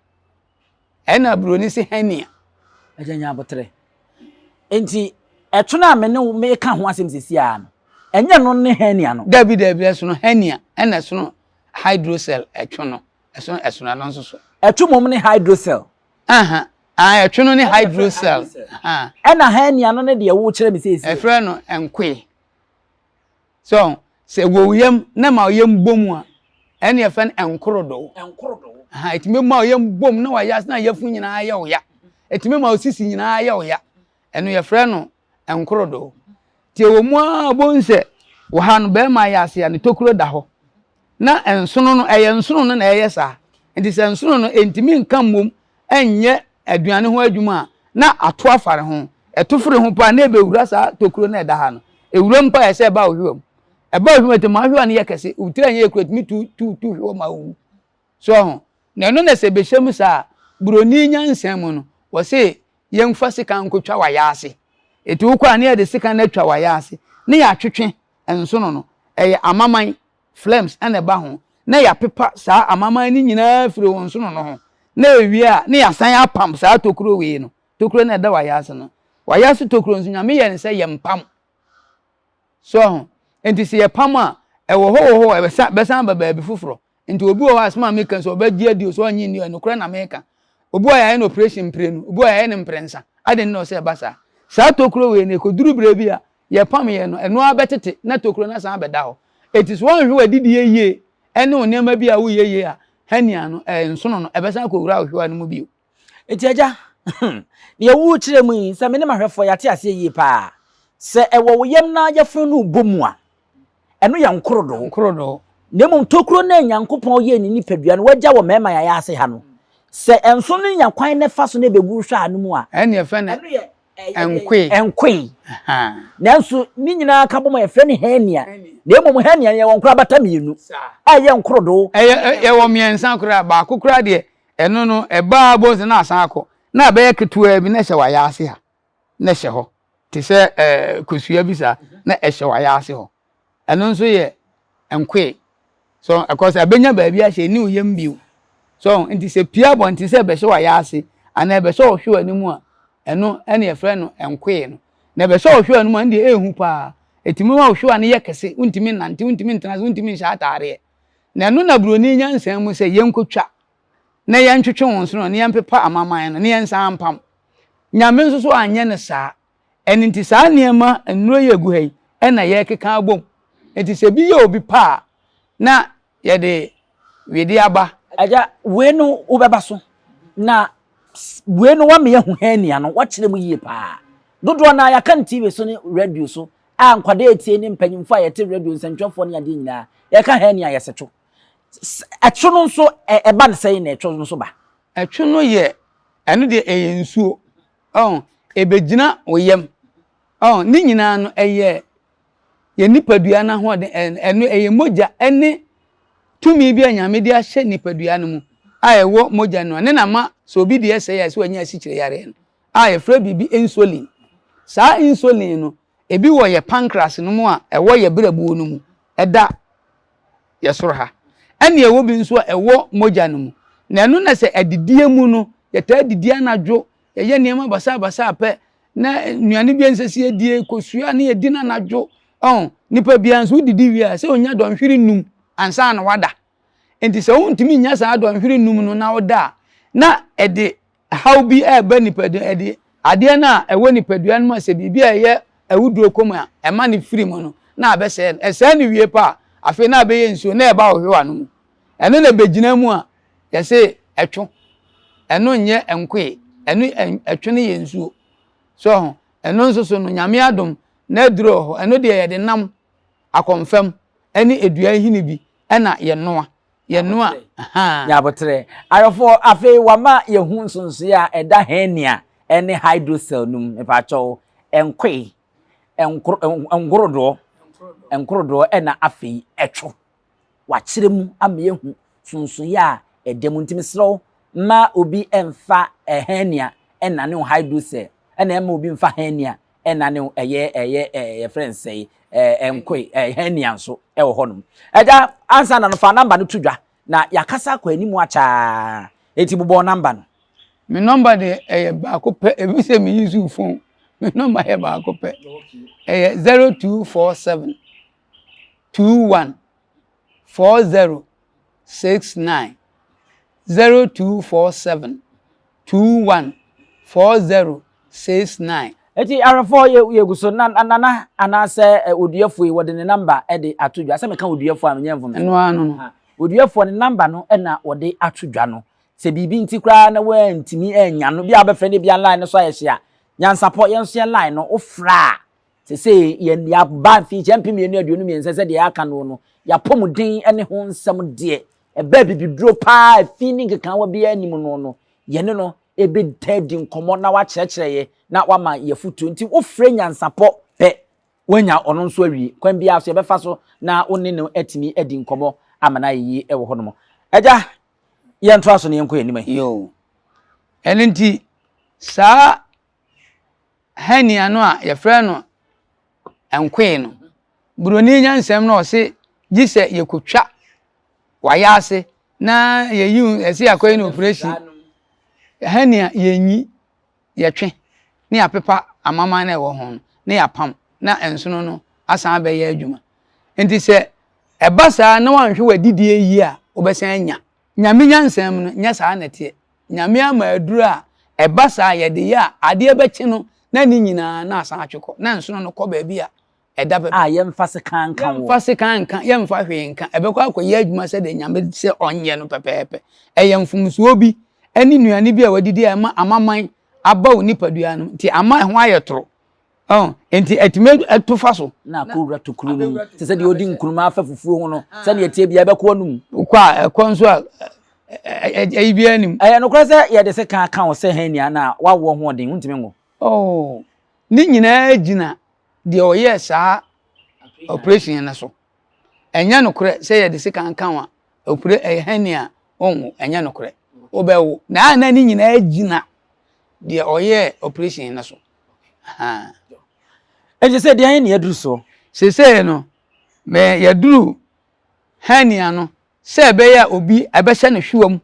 Ɛna buroni se hernia. Agya nya aboterɛ. Enti ɛtwo no a me ne wo meka ho asɛm seesei ara no, ɛnyɛ no ne hernia no? Dabi, dabi, ɛsono hernia ɛna ɛsono hydrocele, ɛtwo no, ɛsono ɛsono ɛno nso so. Ɛtwo mmom ne hydrocele. Aha, ah, ɛtwo no ne hydrocele. Ɛna hernia no ne deɛ wokyerɛ me seesei. Ɛfrɛ no nkoe. So sɛ wɔ wo yam na ma wo yam bɔ mu a, ɛne yɛfrɛ no nkorodow. Aha, ɛtumi ma wo yam bɔ mu na wayɛ ase na yafunu nyinaa yɛ wo ya. Ɛtumi ma wo sisi nyinaa yɛ wo ya. Ɛno yɛfrɛ no nkorodow. Nti ɛwɔ mu ara wobɛhu sɛ wɔ ha no bɛrima yɛ ase a ne tokuro da hɔ. Na nsono no, ɛyɛ nsono no na ɛyɛ saa. Nti sɛ nsono no ɛntumi nka mmom nyɛ aduane ho adwuma a, na ato afare ho. Ɛto fere ho paa na ɛbɛwura saa tokuro no a ɛda ha no. Ɛwura mu paa ɛsɛ ɛba ohwewa mu. Ɛba ohwewa mu ɛtumi ma ahwewa no yɛ kɛse. Wo tiri anyɛ yɛ kura ɛtumi tu tu tu hwewa ma owu. So ho. Na ɛno na sɛ ɛbɛhyɛ mu saa a, buroni nyansa mu no, wɔse yɛmfa sekan nkɔtwa w'ayaase. Ɛti wokɔ a na yɛde sekan no atwa w'ayaase na yɛatwetwe nsono no. Ɛyɛ amaman phlegms na ɛba ho, na yɛapepa saa amaman no nyinaa firi wo nsono no ho, na ɛwie a, na yɛasan apam saa tokuro wei no, tokuro no a ɛda w'ayaase no. W'ayaase tokuro nso, Nyame yɛɛ no sɛ yɛmpam. So ho? Nti sɛ yɛpam a, ɛwɔ hɔ wɔ hɔ a, ɛbɛsa, bɛsan aba baabi foforɔ. Nti obi wɔ hɔ a, asɛm a meka sɛ ɔbɛgye adi o, sɛ ɔnnye nni o, ɛnokorɛ na meka. Obi wɔ hɔ a yɛayɛ no operation mprenu, obi wɔ hɔ a yɛayɛ no mprɛnsa. Adɛn nti na ɔsɛ ɛba saa? Saa tokuro wei no, ɛkɔduru berɛ bi a, yɛpam yɛn no, ɛno ara bɛtete na tokuro no asan abɛda hɔ. Enti sɛ woanhwɛ w'adidie yie ne wo nneɛma bi a woyɛ yie a, hernia no, ɛɛ nsono no, ɛbɛsan akɔwura wo hwewa no mu bio. Enti agya, nea worekyerɛ mu yi, sɛ me ne m'ahwɛfoɔ yɛate aseɛ yie paa, sɛ ɛwɔ wo yam na yafunu no rebɔ mu a, ɛno yɛ nkorodoo. Nkorodoo. Na mmom tokuro no a Nyankopɔn yɛɛ ne nipadua no, wagya wɔ mmarima yaya ase ha no, sɛ nsono no nya kwan na ɛfa so na ɛbɛgu wo hwɛ ano mu a, Ɛnna yɛfrɛ no ɛno yɛ Nkoe. Nkoe. Nanso ne nyinaa ka bom a yɛfrɛ no hernia. Na mmom hernia no yɛwɔ nkorabata mmienu a ɛyɛ nkorodoo. Ɛyɛ yɛwɔ mmiɛnsa koraa, baako koraa deɛ ɛno no ɛbaa bom sɛ na asan akɔ na ɛbɛyɛ ketewaa bi na ɛhyɛ w'ayaase ha na ɛhyɛ hɔ te sɛ ɛɛ kosua bi saa na ɛhyɛ w'ayaase hɔ. Ɛno nso yɛ nkoe. So ɛkɔ sɛ ɛbɛnya baabi ahyɛ ɛni wo yam bio. So nti sɛ pie abɔnten sɛ ɛbɛhyɛ w'ayaase anaa ɛbɛhyɛ ɔhwewa no mu a, ɛno ɛne yɛfrɛ no nkoe no. Na ɛbɛhyɛ ɔhwewa no mu a, ɛno deɛ ɛhu paa. Ɛtumi ma ɔhwewa no yɛ kɛse, wontumi nnante, wontumi ntena ase, wontumi nhyɛ ataareɛ. Na ɛno na buroni nyansa mu sɛ yɛnkɔtwa na yɛntwetwe wo nsono na yɛmpepa amaman no na yɛnsan mpam. Nyame nso so anyɛ no saa. Ɛno nti saa nneɛma nnuro yi a ɛgu ha yi na yɛrekeka abom. Nti sɛ bi yɛ obi pa a, na yɛde wedeɛ aba. Agya, wei no wobɛba so. Na wei no woama yɛahu hernia no, woakyerɛ mu yie paa. Dodoɔ no ara yɛaka no TV so ne radio so a nkwadaa retie ne mpanyimfoɔ a yɛte radio, nsɛntwerɛfoɔ ne adeɛ nyinaa, yɛka hernia a yɛse two. Ɛtwo no nso ɛba no sɛn na ɛtwo no nso ba? Ɛtwo no yɛ, ɛno deɛ ɛyɛ nsuo. Ɔn, ebegyina wo yam. Ɔn, ne nyinaa no, ɛyɛ yɛn nipadua no ahoɔden, ɛno ɛyɛ mogya ne tumi bi a Nyame de ahyɛ nipadua no mu a ɛwɔ mogya no ne na ma sɛ obi deɛ sɛe a sɛ wanya asikyire yareɛ no a yɛfrɛ biribi insulin. Saa insulin no, ebi wɔ yɛ pancreas no mu a ɛwɔ yɛ berɛboɔ no mu, ɛda yɛ soro ha. Ɛne ɛwɔ bi nso a ɛwɔ mogya no mu. Na ɛno na sɛ adidie mu no, yɛtaa didi anadwo, yɛyɛ nneɛma basabasa pɛ, na nnuane bi a ɛnsɛ sɛ yɛdie, kosua ne yɛdi no anadwo. Ɔn, nipa biara nso wodidi wie a, sɛ onya dɔnhwere num ansa na wada. Nti sɛ wontumi nnya saa dɔnhwere num no na woda a, na ɛde haw bi reba nipadua, ɛde adeɛ no a ɛwɔ nipadua no mu a sɛ biribi a ɛyɛ awuduro kɔ mu a, ɛma no firi mu no, na abɛsɛe no. Ɛsɛe no wie pɛ a, afei na abɛyɛ nsuo na ɛba ɔhwewa no mu. Ɛno na ɛbɛgyina mu a, yɛse ɛtwo. Ɛno nyɛ nkoe, ɛno ɛtwo no yɛ nsuo. So ho, ɛno nso so no, Nyame adom, na aduro wɔ hɔ. Ɛno deɛ yɛde nam akɔmfam ne dua nhini bi na yɛnoa. Yɛnoa, ahaa. Nyaboterɛ. Ayɔfoɔ, afei wama yɛhu nsonsoeɛ a ɛda hernia ne hydrocele no mu. Mepaakyɛw, nkoe, nkoro, nkorodoɔ, nkorodoɔ ɛna afei ɛtwo. Wakyerɛ mu ama yɛahu nsonsoeɛ a ɛda mu. Nti mesrɛ wo, mma obi mfa hernia nnane wo hydrocele, ɛna ɛmma obi mfa hernia ɛna ne ɛyɛ ɛyɛ ɛɛ yɛfrɛ no sɛe ɛɛ nkoe ɛɛ hernia nso ɛwɔ hɔnom. Ɛgya ansa na no fa namba no to dwa na yɛakasa akɔ anim akyaa eti bobɔ namba no. Me nɔmba deɛ ɛyɛ baako pɛ ebi sɛ me use phone me nɔmba yɛ baako pɛ ɛyɛ 0247 21 40 69 0247 21 40 69. Eti ahwɛfoɔ yɛ yɛgu so na nana anaasɛ oduafoɔ yi wɔde ne namba de ato dwa sɛ meka oduafoɔ a menyɛ mfomso. Ɛno ara no no. Oduafoɔ ne namba no na wɔde ato dwa no. Sɛ biribi nti koraa na woantumi annya no bi a wobɛfrɛ no bi a line no so ayɛ hye a nyansapɔ yɛn nso yɛn line no wofrɛ a Seesei yɛn yɛaba mfinhyia 2023 sɛdeɛ yɛaka no no, yɛapɔmuden ne ho nsɛm deɛ, ɛbɛ abibiduro paa efi ne nkekaawa biara nnim no no, yɛne no ɛbɛtaa di nkɔmmɔ na wakyerɛkyerɛ yɛ na wama yɛfotuo. Nti wofrɛ nyansapɔ pɛ, woanya ɔno nso awie. Kwan biara so yɛbɛfa so na wo ne no atumi adi nkɔmmɔ ama no ayɛ yie wɔ hɔnom. Agya, yɛntoa so na yɛnkɔ yɛn anim. Yoo. Ɛno nti, saa Hernia no a yɛfrɛ no nkoe no, buroni nyansam no ɔse gye sɛ yɛkɔtwa wayɛ na yɛyi ɛsɛ yɛakɔyɛ no operation. Hernia yɛnyi, yɛtwe na yɛapepa amaman no a ɛwɔ ho no na yɛapam na nsono no asan abɛyɛ adwuma. Nti sɛ ɛba saa na woanhwɛ w'adidie yie a, wobɛsan anya. Nyame nyansam no, nyɛ saa na ɛteɛ. Nyame ama aduru a ɛba saa a yɛde yɛ a adeɛ bɛkye no na ne nyinaa na asan atwe kɔ na nsono no kɔ baabi a Ɛda pɛpɛ. A yɛmfa sekan nka woɔ. Yɛmfa sekan nka, yɛmfa hwee nka. Ɛbɛkɔ akɔyɛ adwuma sɛdeɛ Nyame sɛ ɔnyɛ no pɛpɛɛpɛ. Ɛyɛ mfomsoɔ bi ne nnuane bi a wadidi a ɛma amaman aba wo nipadua no mu nti ama ɛho ayɛ toro. Ɔn, nti ɛtumi ɛto fa so. Na akɔwura tokuro no mu te sɛ deɛ ɔdi nkruma afa fufuo ho no, sɛdeɛ ɛteɛ biara ɛbɛkɔ anum. Wokɔ a, ɛkɔ nso a, ɛyi biara nim. Ɛyɛ nokorɛ sɛ yɛde sekan ka wo sɛ hernia no a, woawoɔ ho ɔden, wontumi nwo? Oh, ne nyinaa gyina deɛ ɔyɛɛ saa operation no so. Ɛnyɛ nokorɛ sɛ yɛde sekan ka wo a, opere ɛyɛ hernia wonwo, ɛnyɛ nokorɛ. Wobɛwo. Na na ne nyinaa gyina deɛ ɔyɛɛ operation no so. Enti sɛ deɛn na yɛaduru soɔ? Seesei no, me yɛaduru hernia no sɛ ɛbɛyɛ a obi ɛbɛhyɛ no hwewa mu,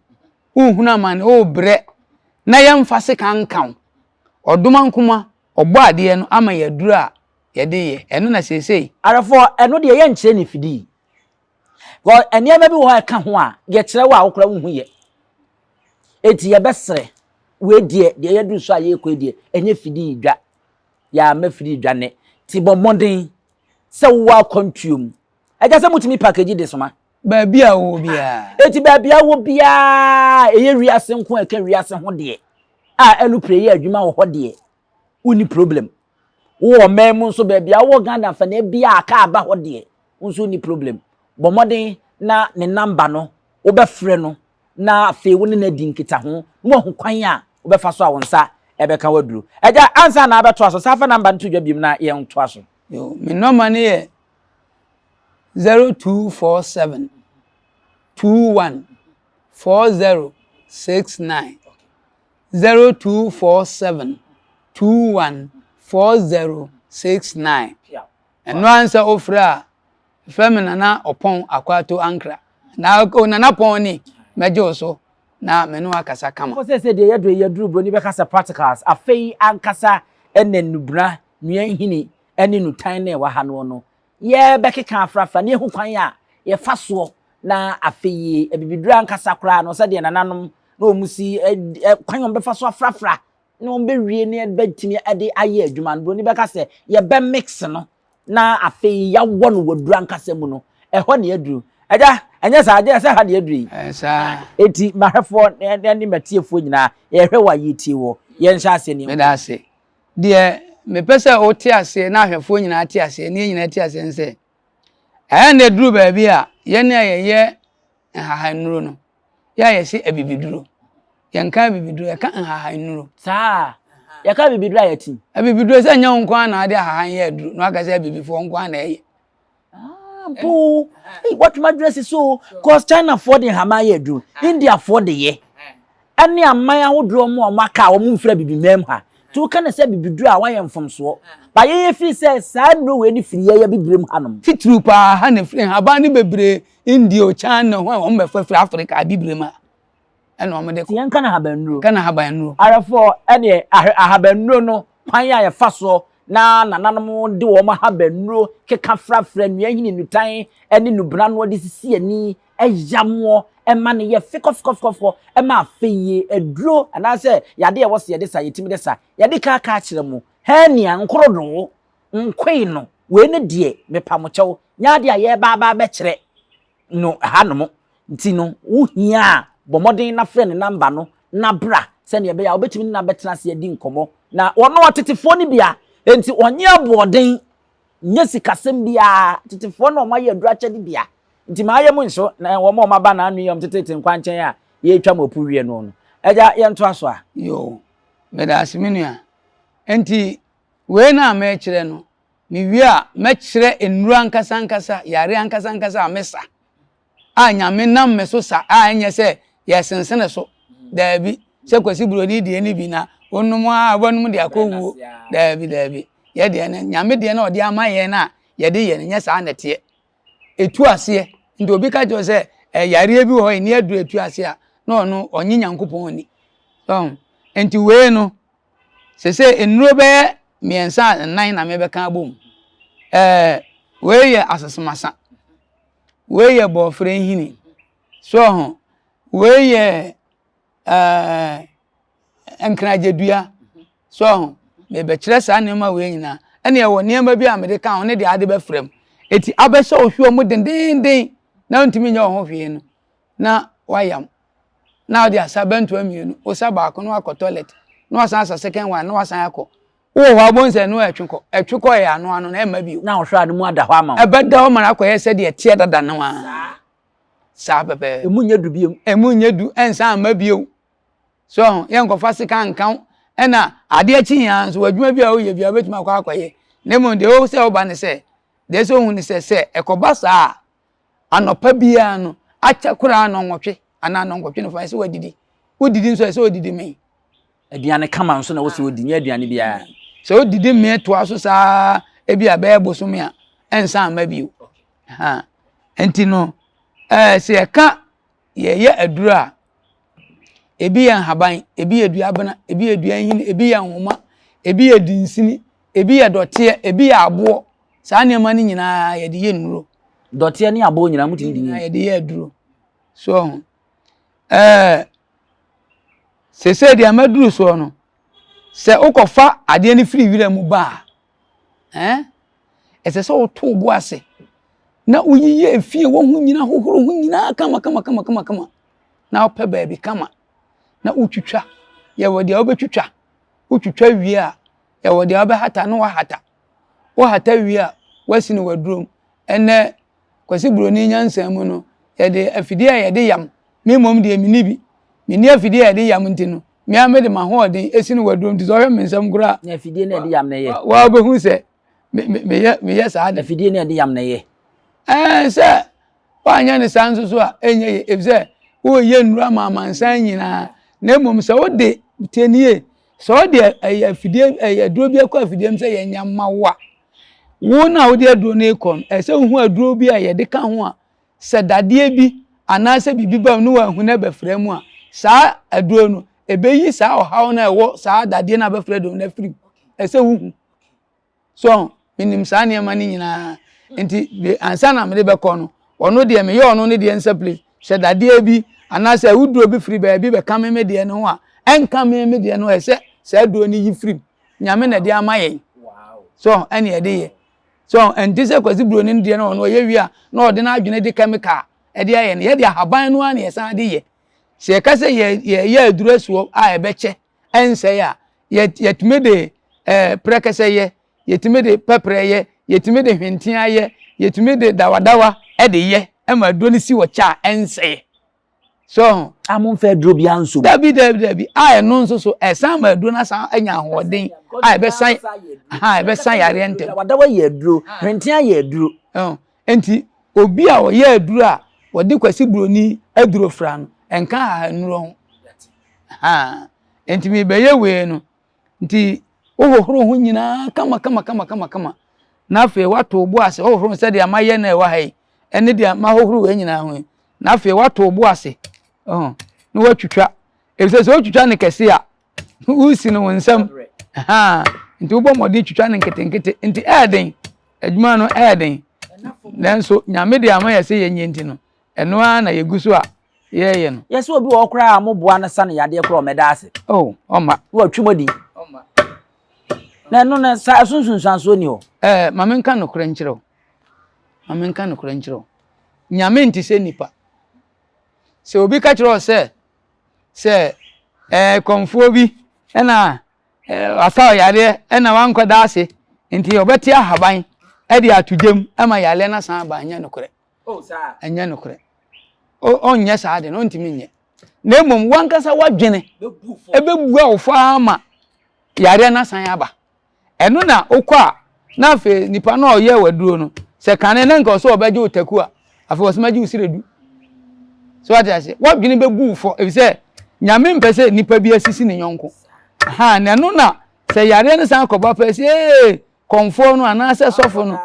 wohunu amane, wobrɛ, na yɛmfa sekan nka wo. Ɔdomankoma, ɔbɔ adeɛ no ama yɛaduru a yɛde yɛ. Ɛno na seesei. Awerɛfoɔ, ɛno deɛ yɛnkyerɛ no fidii. Because nneɛma bi wɔ hɔ a ɛka ho a, yɛkyerɛ wo a wo koraa wonhu yɛ. Enti yɛbɛsrɛ, wei deɛ, deɛ yɛaduru so a yɛrekɔ yi deɛ, ɛnyɛ fidii dwa. Yɛamma fidii dwa nnɛ. Nti bɔ mmɔden sɛ wowɔ akwantuo mu. Agya sɛ motumi package de soma? Baabi a wowɔ biara. Enti baabi a wowɔ biara, ɛyɛ wiase nko a ɛka wiase ho deɛ, a alupre yɛ adwuma wɔ hɔ deɛ, wonni problem. Wowɔ ɔman mu nso baabi a wowɔ Ghana afanaa biara a kaa ba hɔ deɛ, wo nso wonni problem. Bɔ mmɔden na ne number no, wobɛfrɛ no na afei wo ne no adi nkitaho na wahu kwan a wobɛfa so a wo nsa bɛka w'aduro. Agya, ansa na abɛtoa so, san fa number no to dwa biom na yɛntoa so. Yo, me nɔma no yɛ 0247 21 4069. 0247 21 4069. Ɛno ara sɛ wofrɛ a, frɛ me Nana Ɔpɔn Akwato Ankra. Na o Nana Pɔn ni, mɛgye wo so na me ne wo akasa kama. Kɔ sɛsɛ deɛ yɛduru yi yɛduru broni bɛka sɛ practicals afei ankasa ɛna nnubena nua nhini ɛne nutan na ɛwɔ ha noɔ no yɛbɛkeka afrafra na yɛhu kwan a yɛfa soɔ na afei abibiduro ankasa koraa no sɛdeɛ nananom na wɔn si kwan a wɔbɛfa so afrafra na wɔbɛwie na yɛbɛtumi de ayɛ adwuma no broni bɛka sɛ yɛbɛ mix no na afei yɛawɔ no wɔ duro ankasa mu no ɛhɔ na yɛaduru agya ɛnyɛ saa agya sɛ ha na yɛaduru yi saa eti mahwɛfoɔ ne matiefoɔ nyinaa yɛhwɛ wɔ a yɛtie wɔ yɛnhyɛ aseɛ ne meda ase deɛ mepɛ sɛ wote aseɛ na ahwɛfoɔ nyinaa te aseɛ ne yɛn nyinaa te aseɛ ne sɛ ɛyɛ na ɛduru baabi a yɛne a yɛyɛ nhahannuro no yɛ a yɛse abibiduro yɛnka abibiduro yɛka nhahannuro saa yɛka abibiduro a yɛte abibiduro sɛ nyɛ wo nko ara na ade ahahan yɛ aduro na waka sɛ abibifoɔ nko ara na ɛyɛ ah, mpo watumi adwene si so cause chinafoɔ de nhama yɛ aduro indiafoɔ de yɛ ɛne aman ahodoɔ mu a wɔn aka a wɔn mfiri abibiman mu ha nti woka no sɛ abibiduro a wayɛ mfomsoɔ ba yɛyɛ firi sɛ saa nnuro wei ne firi yɛyɛ abibirem hanom. Titiriw paa ha na ɛfiri nhaban no bebree India o China ho a wɔn bɛfa firi Africa abibirem ha ɛna wɔn de kɔ. Nti yɛnka no ahabannuro. Ka no ahabannuro. Awɛfoɔ ɛneɛ ahabannuro no kwan a yɛfa soɔ na nananom de wɔn ahabannuro keka frafra nnua nhini nnutan ne nnubena noɔ de sisi ani yamoɔ ma no yɛ fekɔfekɔfekɔfekɔ ma afei aduro anaasɛ yadeɛ a ɛwɔ sɛ yɛde sa yɛtumi de sa. Yɛde ka aka akyerɛ mo, hernia, nkorodoo, nkoe no, wei no deɛ mepa mo kyɛw, nyɛ adeɛ a yɛreba aba abɛkyerɛ no hanom. Nti no, wohia a, bɔ mmɔden na frɛ ne namba no na bra sɛdeɛ ɛbɛyɛ a wobɛtumi ne no abɛtena ase adi nkɔmmɔ. Na ɔno ɔtetefoɔ no bi a, enti ɔnyɛ aboɔden nyɛ sikasɛm biara, tetefoɔ na wɔayɛ aduru akyɛde bia. Nti mayɛ mu nso, na wɔn a wɔaba n'ano yi a wɔtetete nkwankyɛn a yɛretwa mu apu wie no no. Agya, yɛntoa so a. Yoo, meda ase me nua. Nti wei no a merekyerɛ no, mewie a mɛkyerɛ nnuru ankasa ankasa, yare ankasa ankasa a mesa. a Nyame nam me so sa a ɛnyɛ sɛ yɛsensene so. Daabi, sɛ Kwasi Buroni deɛ no bi na wonom a wobɛnom de akɔ wuo. Daabi, daabi. Yɛ deɛ no, Nyame deɛ no a ɔde ama yɛn no a yɛde yɛ no, nyɛ saa na ɛteɛ. Ɛtu aseɛ. Nti obi ka kyerɛ sɛ yareɛ bi wɔ hɔ ɛni aduro ɛtu aseɛ a, na ɔno ɔnye Nyankopɔn ni. So, nti wei no, sese nnuro bɛyɛ mmiɛnsa nnan na mebɛka abom. Ɛɛ, wei yɛ asesemasa. Wei yɛ bɔɔfrɛ nhini. So ho? Wei yɛ ɛɛ nkragyedua. So ho? Mebɛkyerɛ saa nneɛma wei nyinaa. Ɛne ɛwɔ nneɛma bi a mede ka ho ne deɛ ade bɛfra mu. Eti abɛhyɛ wo hwewa mu dendeenden na wontumi nyɛ wo ho hwee no, na wayam. Na wode asa bɛntoa mmienu, wosa baako na wakɔ toilet, na wasan asa second one na wasan akɔ. Wowɔ hɔ a wobɛhu sɛ ɛno ɛtwe kɔ, ɛtwe kɔ yɛ ano ano na ɛmma bio. Na wohwɛ a ne mu ada hɔ ama wo. Ɛbɛda hɔ ma no akɔyɛ sɛdeɛ ɛteɛ dada no ara. Saa pɛpɛɛpɛ. Emu nyɛ du bio. Emu nyɛ du, ɛnsan mma bio. So ho, yɛnkɔfa sika nka wo. Ɛna adeɛ kye yɛn ara nso, w'adwuma bi a woyɛ biara wobɛtumi akɔ akɔyɛ. Na mmom deɛ ɛwɔ sɛ woba ne sɛ, deɛ ɛsɛ wohu ne sɛ, sɛ ɛkɔba saa a, anɔpa biara no, akyɛ koraa nnɔnwɔtwe anaa nnɔnkɔtwe no fa, ɛsɛ wadidi. Wodidi nso ɛsɛ wodidi mee. Aduane kama nso na ɛwɔ sɛ wodi, nyɛ aduane biara. Sɛ wodidi mee toa so saa ebi a bɛyɛ bosome a, ɛnsan mma bio. Ha. Nti no, ɛɛ sɛ yɛka yɛyɛ aduro a, ebi yɛ nhaban, ebi yɛ duabena, ebi yɛ dua nhini, ebi yɛ nwoma, ebi yɛ dunsini, ebi yɛ dɔteɛ, ebi yɛ aboɔ. Saa nneɛma no nyinaa yɛde yɛ nnuro. Dɔteɛ ne aboɔ nyinaa motumi de nyinaa yɛde yɛ aduro. So ho. Ɛɛ sese deɛ maduru soɔ no, sɛ wokɔfa adeɛ no firi wira mu ba a, ɛɛ ɛsɛ sɛ woto wo bo ase na woyiyi efie wɔ ho nyinaa hohoro ho nyinaa kama kama kama kama kama na wopɛ baabi kama na wotwitwa. Yɛwɔ deɛ wobɛtwitwa, wotwitwa wie a, yɛwɔ deɛ wobɛhata na wahata. Wohata wie a, woasi no w'adurom. Ɛnnɛ, Kwasi Buroni nyansa mu no, yɛde afidie a yɛde yam, me mmom deɛ menni bi. Menni afidie a yɛde yam nti no, me ara mede m'ahoɔden si no w'adurom nti sɛ ɔhwɛ me nsam koraa Na afidie no a yɛde yam no yɛ? Wa wobɛhu sɛ meyɛ meyɛ saa de. Afidie no a yɛde yam no yɛ? Ɛɛ sɛ woanyɛ no saa nso so a ɛnyɛ yie efisɛ woreyɛ nnuru ama amansan nyinaa na mmom sɛ wode tie nie sɛ wode ɛyɛ afidie ɛyɛ aduro bi akɔ afidie mu sɛ yɛnya ma wo a wo na wode aduro no rekɔ no ɛsɛ wohu aduro bi a yɛde ka ho a sɛ dadeɛ bi anaasɛ biribi ba mu na wɔahu no abɛfra mu a saa aduro no ɛbɛyi saa ɔhaw no a ɛwɔ saa dadeɛ no abɛfra aduro no afiri mu ɛsɛ wohu So menim saa nneɛma no nyinaa nti de ansa na mede bɛkɔ no ɔno deɛ meyɛ ɔno ne deɛ nsa pile sɛ dadeɛ bi anaasɛ awuduro bi firi baabi bɛka me me deɛ no ho a ɛnka me me deɛ no ɛsɛ saa aduro no yi firi mu nyame na ɛde ama yɛn so ɛne ɛde yɛ so ɛnte sɛ kwasi buroni no deɛ no ɔno ɔyɛ wie a na ɔde n'adwene de chemical ɛde ayɛ no yɛde ahaban no ara na yɛsan de yɛ sɛ yɛka sɛ yɛyɛ aduro asuo a ɛbɛkyɛ ɛnsɛe a, yɛtumi de ɛɛ prɛkɛsɛ yɛ, yɛtumi de pɛprɛ yɛ, yɛtumi de hwentea yɛ, yɛtumi de dawadawa de yɛ ma aduro no si wɔ kyɛ a ɛnsɛe. So a momfa aduro biara nso mu. Dabi dabi dabi a ɛno nso so ɛsan ma aduro no asan anya ahoɔden a ɛbɛsan ha ɛbɛsan yareɛ ntɛm. Dawadawa yɛ aduro, hwentea yɛ aduro. Nti obi a ɔyɛ aduro a wɔde kwasi buroni aduro fra no ɛnka ahanuro ho. Ahaa, nti mebɛyɛ wei no, nti wohohoro ho nyinaa kama kama kama kama kama na afei woato wo bo ase wohohoro ho sɛdeɛ mayɛ no a ɛwɔ ha yi ɛne deɛ mahohoro wei nyinaa ho yi na afei woato wo bo ase ɔho na woatwitwa efisɛ sɛ wotwitwa no kɛse a wosi no wo nsam ahaa nti wobɔ mmɔden twitwa no nketenkete nti ɛyɛ adwuma no ɛyɛ den nanso nyame de ama yɛ sɛ yɛnyɛ nti no ɛno ara na yɛgu so a yɛyɛ no. Yɛsɛ obi wɔ hɔ koraa a moboa no sa no yadeɛ koraa ɔmmɛda ase. Oh, ɔmma. Na watwi mu adi. Ɔmma. Na ɛno no sa ɛso nsunsuansoɔ ni hɔ. Ɛɛ, ma menka nokorɛ nkyerɛ wo. Ma menka nokorɛ nkyerɛ wo. Nyame nte sɛ nipa. Sɛ obi ka kyerɛ wo sɛ, sɛ ɛɛ kɔmfoɔ bi ɛna ɛɛ wasa ɔyareɛ ɛna wankɔda ase nti ɔbɛte ahaban ɛde ato gyam ɛma yareɛ no asan aba ɛnyɛ nokorɛ. Oh, saa. Ɛnyɛ nokorɛ. Ɔnyɛ saa de no, ɔntumi nyɛ. Na mmom wankasa wadwene ɛbɛbua wo fɔ ara ma yareɛ no asan aba. Ɛno na wokɔ a na afei nipa no a ɔyɛ waduro no sɛ kane na nka ɔsɛ ɔbɛgye wo taku a afei ɔsɛ magye wo srɛ du. So wate ase wadwene bɛbu wo fɔ efisɛ nyame mpɛ sɛ nipa bi asisi ne yɔnko. Ha na ɛno na sɛ yareɛ no san kɔba pɛ sɛ ee kɔmfoɔ no anaasɛ sɔfo no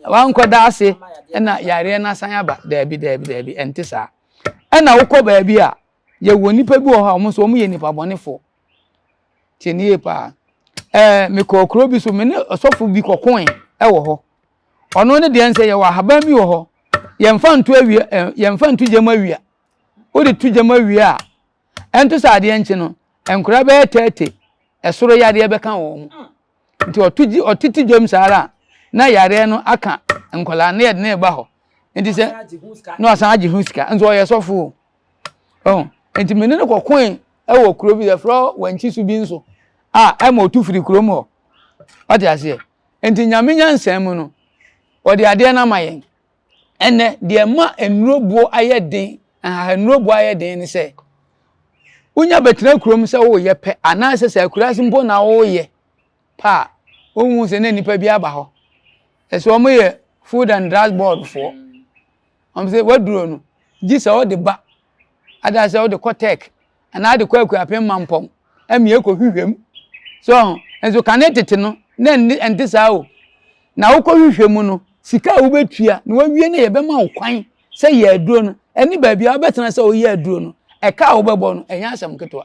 wankɔda ase na yareɛ no asan aba daabi daabi daabi ɛnte saa ɛna wokɔ baabi a yɛwɔ nnipa bi wɔ hɔ a wɔn nso wɔn yɛ nnipa bɔnefoɔ tie ne yie paa ɛɛ mekɔɔ kuro bi so me ne ɔsɔfo bi kɔkoe ɛwɔ hɔ ɔno ne deɛ nsɛ yɛwɔ ahaban bi wɔ hɔ yɛmfa nto awia ɛɛ yɛmfa nto gyam awia wode to gyam awia a ɛnto sɛ adeɛ nkye no nkora bɛyɛ tɛɛte ɛsoro yadeɛ bɛka wɔn mo. Nti ɔto gye ɔtete dwam saa ara a, na yareɛ no aka nkwadaa no na yɛde no reba hɔ. Nti sɛ na wasan agye ho sika nso ɔyɛ sɔfo o. Ɔho nti me ne no kɔkoe wɔ kuro bi yɛfrɛ hɔ Wankyi so bi nso a ɛma ɔtu firi kurom hɔ. Ɔte aseɛ. Nti Nyame nyansa mu no ɔde adeɛ no ama yɛn. Ɛnɛ deɛ ɛma nnuro boɔ ayɛ den nhahanuro boɔ ayɛ den ne sɛ wonya bɛtena kurom sɛ woyɛ pɛ anaasɛ sɛ akuraase mpo na woyɛ pɛ a wohu sɛ na nnipa bi aba hɔ. Ɛsɛ wɔn yɛ food and drugs board foɔ. Wɔn sɛ waduro no gye sɛ ɔde ba anaasɛ ɔde kɔ tech anaa de kɔ akuapem mampɔn ɛmi ekɔ hwehwɛ mu. So nso kane tete no na ɛnte saa o. Na wokɔ hwehwɛ mu no sika a wobɛtua na wawie no yɛbɛma wo kwan sɛ yɛ aduro no ɛne baabi a wobɛtena sɛ woyɛ aduro no ɛka a wobɛbɔ no ɛnyɛ asɛm ketewa.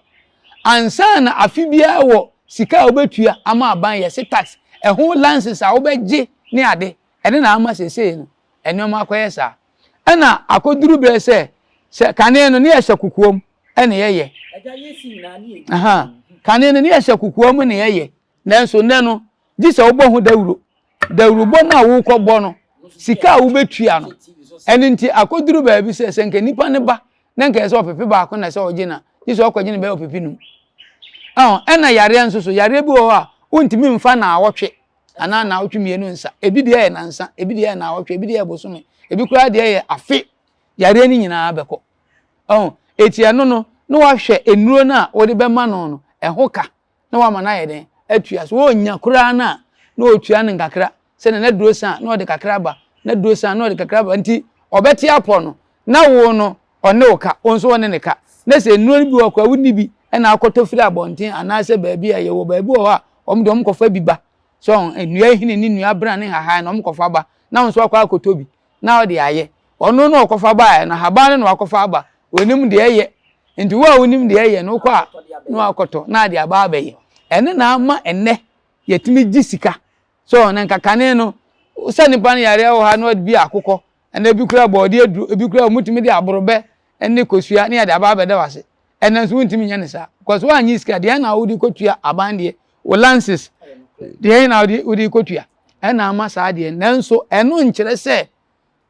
Ansa na afe biara wɔ sika a wobɛtua ama aban yɛse tax ɛho license a wobɛgye ne ade ɛne na ama seesei no nneɛma akɔyɛ saa. Ɛna akɔduru berɛ sɛ sɛ kane no ne yɛhyɛ kokoam ɛna yɛyɛ. Kane no ne yɛhyɛ kokoam na yɛyɛ nanso nnɛ no gye sɛ wobɔ ho dawuro. Dawurobɔ no a wokɔbɔ no sika a wobɛtua no ɛno nti akɔduru baabi sɛ sɛ nka nipa no ba na nka ɛsɛ ɔpepe baako na ɛsɛ ɔgye na gye sɛ ɔkɔgye no bɛyɛ ɔpepe num. Ɛna yareɛ nso so yareɛ bi wɔ hɔ a wontumi mfa naawɔtwe anaa naawɔtwe mmienu nsa. Ebi deɛ yɛ nansa, ebi deɛ yɛ naawɔtwe, ebi deɛ yɛ bosome, ebi koraa deɛ yɛ afe. Yareɛ no nyinaa bɛkɔ. Ɔho, eti ɛno no, na wahwɛ nnuro no a wode bɛma no no, ɛho ka, na wama no ayɛ dɛn? Atua. So ɔnya koraa no a, na ɔtua no nkakra. Sɛdeɛ n'aduro sa a, na ɔde kakra ba, n'aduro sa a, na ɔde kakra ba. Nti ɔbɛte apɔ no, na wo no, ɔne wo ka, wo nso wo ne ne ka. Na sɛ nnuro no bi wɔ hɔ koraa wonni bi na akɔtɔ firi abɔnten anaasɛ baabi a yɛwɔ baabi wɔ hɔ a wɔn deɛ wɔkɔfa bi ba. So nnua hini ne nnua bran ne nhahan na wɔkɔfa ba na wo nso akɔ akɔtɔ bi na wode ayɛ. Ɔno na ɔkɔfa baeɛ no, ahaban no na wakɔfa aba. Ɔnim deɛ ɛyɛ. Nti wo a wonim deɛ ɛyɛ no wokɔ a na wakɔtɔ na ade aba abɛyɛ. Ɛno na ama ɛnnɛ yɛtumi gye sika. So na nka kane no sɛ nipa no yareɛ wɔ ha na ɔde bi akokɔ ɛna ebi kura bɔɔde aduro ebi kura wɔn tumi de aborɔbɛ ne kosua ne yɛde aba abɛda wase ɛna nso wontumi nyɛ ne saa because woanyɛ sika deɛ na wode kɔtua aban deɛ wo lances deɛ na wode wode kɔtua ɛna ama saa deɛ nanso ɛno nkyerɛ sɛ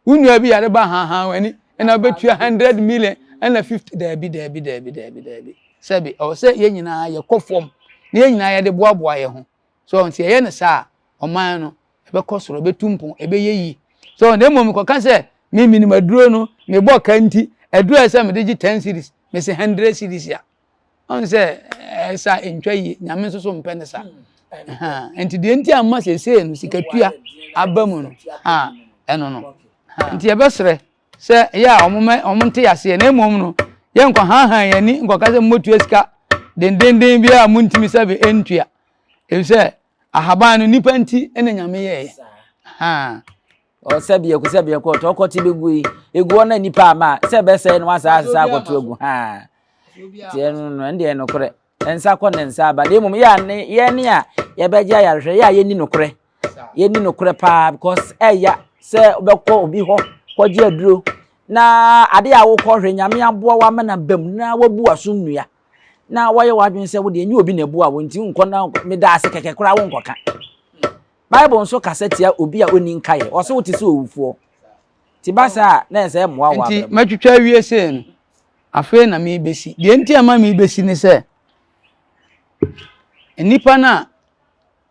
wo nua bi yare ba hahan w'ani ɛna wobɛtua 100 million ɛna 50. Daabi, daabi, daabi, daabi, daabi. Sɛbi ɛwɔ sɛ yɛn nyinaa yɛkɔ fam na yɛn nyinaa yɛde boaboa yɛn ho so. Nti yɛyɛ no saa, ɔman no ɛbɛkɔ soro, ɛbɛtu mpɔn, ɛbɛyɛ yie. So na mmom kɔka sɛ me minim aduro no, mebɔ ka nti aduro a ɛsɛ mede gye 10 cedis, mese 100 cedis a ɔn sɛ ɛsa ntwa yie. Nyame nso so mpɛ ne saa. Nti deɛ nti amma seesei no sikatua aba mu no, ɛno no nti yɛbɛsrɛ sɛ ɛyɛ a ɔmo nte aseɛ. Na mmom no yɛnkɔ hanhan yɛn ani nkɔka sɛ mmotua sika dendenden biara a montumi sɛ bi ntua, efisɛ ahaban no nipa nti ɛna Nyame yɛɛyɛ. Sɛ biako sɛ biako ɔtɔ ɔkɔte bɛgu yi egu hɔ na nipa ama sɛ bɛsɛe no wasa asesa akɔto agu ha. Nti ɛno no ɛno deɛ nokorɛ nsa kɔ ne nsa aba. Na mmom yɛ a ne yɛn ne a yɛbɛgye ayarehwɛ yɛ a yɛnni nokorɛ, yɛnni nokorɛ paa, because ɛya sɛ wobɛkɔ obi hɔ kɔgye aduro na ade a wokɔ hwɛ Nyame aboa wo ama na bam na wabu aso nnua na wɔyɛ w'adwene sɛ wodeɛ nyɛ obi na ɛboa wo nti nkɔ na meda ase kɛkɛ koraa wonkɔka. Bible nso kasa tia obi a ɔnni nkaeɛ, ɔse wote sɛ owufoɔ. Nti ba saa a na ɛsɛ mmoa wɔ Nti mɛtwitwa awie sei no, afei na merebɛsi. Deɛ nti a ma merebɛsi ne sɛ nnipa no a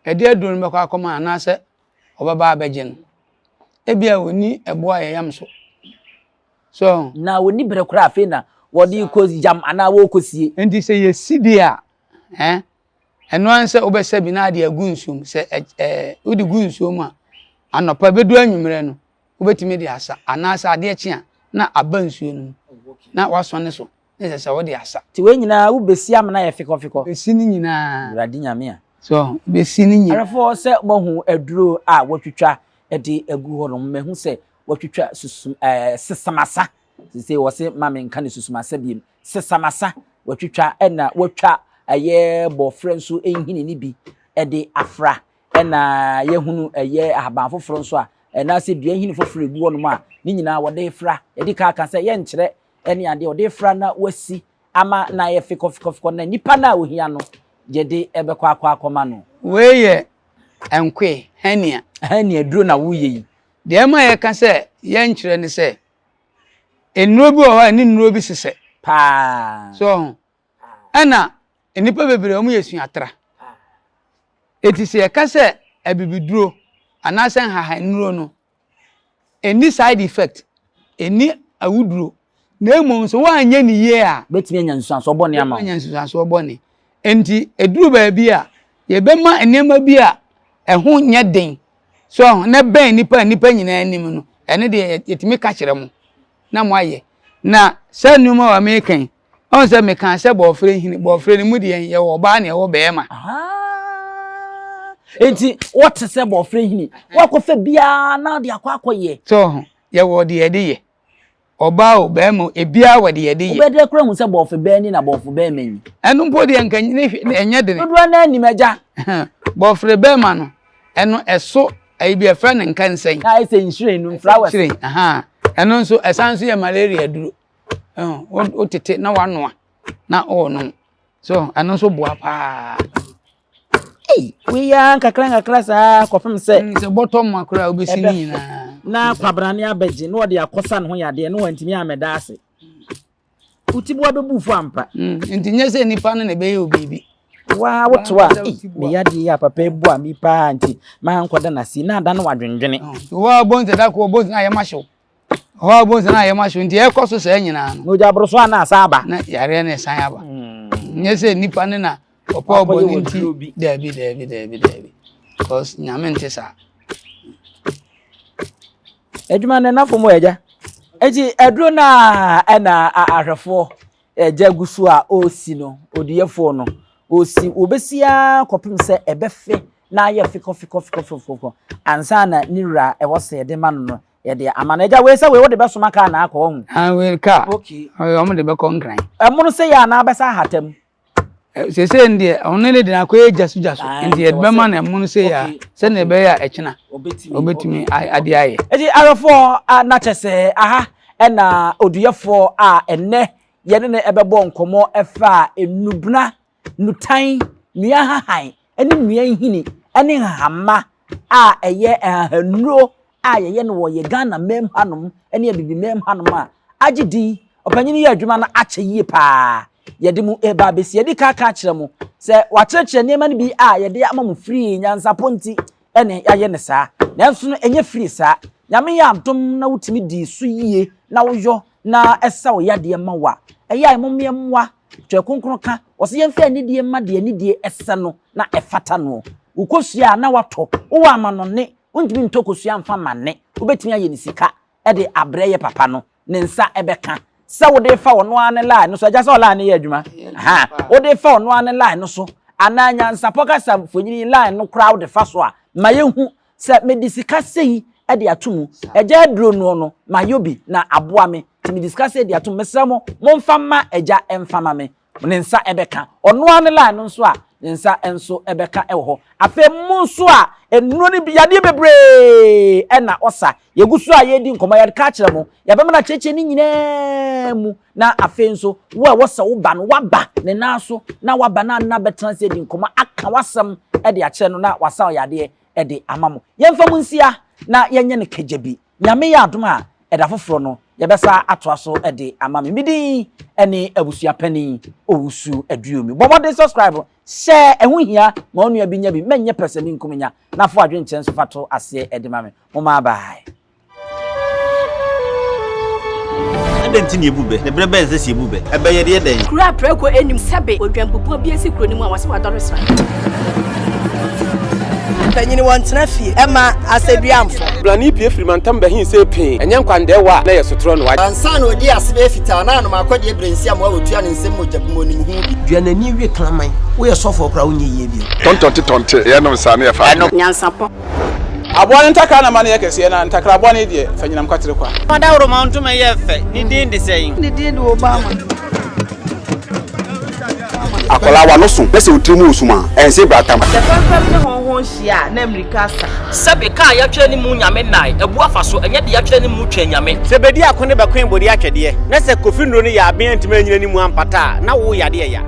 ɛde aduro no bɛkɔ akɔma anaasɛ ɔbɛba abɛgye no, ebia wɔnni ɛboɔ a yɛyam so. So na wɔnni berɛ koraa afei na wɔde kɔ yam anaa wɔrekɔsie. Nti sɛ yɛsi deɛ a ɛno ara sɛ wobɛsa bi na ade agu nsuom. Sɛ ɛɛ wode gu nsuo mu a, anɔpa bɛdu anwummerɛ no wobɛtumi de asa, anaasɛ adeɛ kye a na aba nsuo no mu na wasɔne so ne sɛ wode asa. Nti wei nyinaa wobɛsi amena yɛ fikɔfikɔ? Bɛsi ne nyinaa. Awurade Nyame a. So bɛsi ne nyinaa. Ahwɛfoɔ, sɛ moahu aduro a wɔatwitwa de agu hɔ nom, mahu sɛ wɔatwitwa susum sesamasa. Sese wɔse ma menka ne susumasa biem. Sesamasa wɔatwitwa, ɛna wɔatwa ɛyɛ bɔɔfrɛ nso nhini ne bi de afra, ɛna yɛhunu ɛyɛ ahaban foforɔ nso a ɛnaasɛ dua nhini foforɔ egu hɔnom a ne nyinaa wɔde fra. Yɛde ka aka sɛ yɛnkyerɛ ɛne adeɛ wɔde fra na wɔasi ama na ayɛ fikɔfikɔfikɔ na nipa no a ohia no yɛde ɛbɛkɔ akɔ akɔma no. Wei yɛ Nkoe, hernia. Hernia duro na woyɛ yi. Deɛ ɛma yɛka sɛ yɛnkyerɛ ne sɛ, nnuro bi wɔ hɔ a ɛne nnuro bi sesɛ. Paa. So ho. Ɛna nnipa bebree wɔn yɛ suatra. Eti sɛ yɛka sɛ abibiduro anaasɛ nhahan no, ɛnni side effect, ɛnni awuduro, na mmom sɛ woanyɛ ne yie a, bɛtumi anya nsusuansoɔ bɔne ama wo. Anya nsusuansoɔ bɔne. Nti ɛduru baabi a yɛbɛma nneɛma bi a ɛho nyɛ den so aho na bɛn nipa a nipa nyinaa anim no, ɛno deɛ yɛtumi ka kyerɛ mo na mo ayɛ. Na saa nneɛma wa meka yi, ɔn sɛ meka sɛ bɔɔfrɛ nhini, bɔɔfrɛ no mu deɛ yɛwɔ ɔbaa na yɛwɔ bɛrima. Enti wɔte sɛ bɔɔfrɛ nhini, wakɔfɛ biara na de akɔ akɔyɛ. So ho, yɛwɔ deɛ yɛde yɛ. Ɔbaa o, bɛrima o, ebiara wɔ deɛ yɛde yɛ. Wobɛdɛ kora hu sɛ bɔɔfo bɛn ni na bɔɔfo bɛrima ni. Ɛno mpo deɛ nka ne hwɛ ɛnyɛ dene. Dodoɔ no anim agya. Bɔɔfrɛ bɛrima no, ɛno ɛso ɛyi bi ɛfrɛ no nkansɛn. Na ayɛ sɛ nhwiren no, flowers. Nhwiren, aha. Ɛno nso ɛsan nso yɛ malaria duro. Wotete na wanoa na ɔɔnom. So ɛno nso boa paa. Ei, wei ya nkakra nkakra saa kɔpem sɛ. Sɛ bɔtɔ mma koraa wobɛsi ne nyinaa. Na kwabrane abɛgye na ɔde akɔsa ne ho yadeɛ na wantumi ammɛda ase. Wo tiboa bɛbu fo ampa. Nti nyɛ sɛ nipa no na ɛbɛyɛ wo biribi. Waa woto a, ei, me yadeɛ yi a papa yi boa me paa nti mankɔda n'ase na ada no wadwendwene. Hɔ a wobɛhu sɛ da koro wobɛhu sɛ na ayɛ mahyew. Hɔ a wobɛhu sɛ na ayɛ mahyew nti ɛkɔ so saa nyinaa no. Na ogya aboro so a na asan aba. Na yareɛ no ɛsan aba. Nyɛ sɛ nipa no na ɔpɛ ɔbɔ ne nti daabi daabi daabi daabi because Nyame nte saa. Adwuma no ɛna fam agya. Eti aduro no a ɛna ahwɛfoɔ agya gu so a ɔresi no, oduyɛfoɔ no ɔresi, wɔbɛsi ara kɔpem sɛ ɛbɛfe na ayɛ fikɔ fikɔ fikɔ fikɔ ansa na ne wura ɛwɔ sɛ yɛde ma no no yɛde ama no. Agya wei sɛ wei wode bɛsoma kaa na akɔ ɔho. Ah wei kaa. Okay. Wɔn de bɛkɔ Nkran. Ɛmono sɛ yɛ anaa bɛsa ahata mu. Seesei no deɛ ɔno ne de no akɔyɛ gya so gya so nti yɛde bɛma no ɛmono sei a sɛnea ɛbɛyɛ a ɛkyena ɔbɛtumi ade ayɛ. Eti awɛfoɔ na kyɛ sɛ aha ɛna oduyɛfoɔ a ɛnɛ yɛne no ɛbɛbɔ nkɔmɔ ɛfa nnubena, nnutan, nnua nhahan ɛne nnua nhini ɛne nhahamma a ɛyɛ nhahannuo a yɛyɛ no wɔ yɛ Ghana mam hanom ne Abibi mam hanom a agye din. Ɔpanyin yi yɛ adwuma no akyɛ yie paa. Yɛde mo reba abɛsi. Yɛdi kan aka akyerɛ mo sɛ wɔakyerɛkyerɛ nneɛma no bi a yɛde ama mo firii nyansapɔ nti ɛne yɛayɛ no saa. Nanso no ɛnyɛ firii saa. Nyame yɛ adom na wotumi dii so yie na woyɔ na ɛsa wo yadeɛ ma wo a, ɛyɛ a mommea mmoa. Twerɛ Kronkron ka, ɔse yɛmfa anidie mma deɛ anidie ɛsɛ no na ɛfata noɔ. Wo kosua a na watɔ, wowɔ amanɔne Wontumi ntɔ kosua mfa mma ne. Wobɛtumi ayɛ no sika de abrɛ yɛ papa no, ne nsa bɛka. Sɛ wode refa ɔno ara ne line no so, agya sɛ ɔline no yɛ adwuma? Aha, wode refa ɔno ara ne line no so, anaa nyansapɔ kasa mfonini line no koraa wode fa so a, ma yɛnhu sɛ mede sika sei de ato mu. Agya aduro noɔ no, mayɔ bi na aboa me, nti mede sika sei de ato mu. Mesrɛ mo, momfa mma agya mfa ma me. Ne nsa bɛka. Ɔno ara ne line no nso a, ne nsa nso bɛka wɔ hɔ. Afei mo nso a, nnuro no bi, yadeɛ bebree na ɔsa. Yɛgu so a yɛredi nkɔmmɔ, yɛreka akyerɛ mo. Yɛbɛma no akyerɛkyerɛ ne nyinaa mu. Na afei nso, wo a ɛwɔ sɛ woba no, woaba ne nan so, na woaba na na bɛtena ase adi nkɔmmɔ, aka w'asɛm de akyerɛ no, na wasa wo yadeɛ de ama mo. Yɛmfa mo nsia na yɛnyɛ no kagyabi. Nyame yɛ adom a, ɛda foforɔ no, yɛbɛsa atoa so de ama me. Me din ne Abusua Panin Owusu Aduomi. Bɔ mmɔden subscribe, share, ɛho hia ma wo nua bi nya bi. Mɛnyɛ pɛsɛmenkominya na fa w'adwenkyerɛ nso fa to aseɛ de ma me. Momma bye. Adɛn nti na yɛbu bɛ? Na berɛ bɛn na ɛsɛ sɛ yɛbu bɛ? Ɛbɛ yɛde yɛ dɛn? Kuro a prako nnim sɛbe odwanbubuo bi asi kuro no mu a wɔse wadɔre sra. Mpanyin wɔntena fie ɛma asɛduamfo. Blani pue firi mantam bɛhe see pee, ɛnyɛ nkwandɛɛwa a na ɛyɛ sotorɔ no. Ansa na ɔdii ase bɛyɛ fitaa na anom akɔdeɛ berɛ nsi amoa wɔtua ne nsam mogya bi mu ɔnim ho bi. Dua n'ani we kraman. Woyɛ sɔfoɔ koraa wonyɛ yie bio. Tɔntɔnte tɔnte yɛnom saa ne yɛfa adwene. Nyansapɔ. Aboa no ntakra na ma no yɛ kɛseɛ, na ntakra bɔne deɛ, fa nyinam kwatere kwa. Ɔdawuroma ntoma yɛ fɛ, ne din de sɛn? Ne din de Obama. Akwadaa w'ano so na sɛ wo tiri mu wɔ sum a, ɛnse bratam. Sɛ fɛmfɛm ne hɔnhɔn hyia a, na mmirika asa. Sɛbe ka a yɛatwerɛ ne mu Nyame nnae, abu afa so, ɛnyɛ deɛ yɛatwerɛ ne mu Twɛn Nyame. Sɛ bedi ako ne bɛkoe bode atwɛdeɛ, na sɛ Kofi nnuro no yɛ aben antumi anyina ne mu ampata a, na wo yadeɛ ya.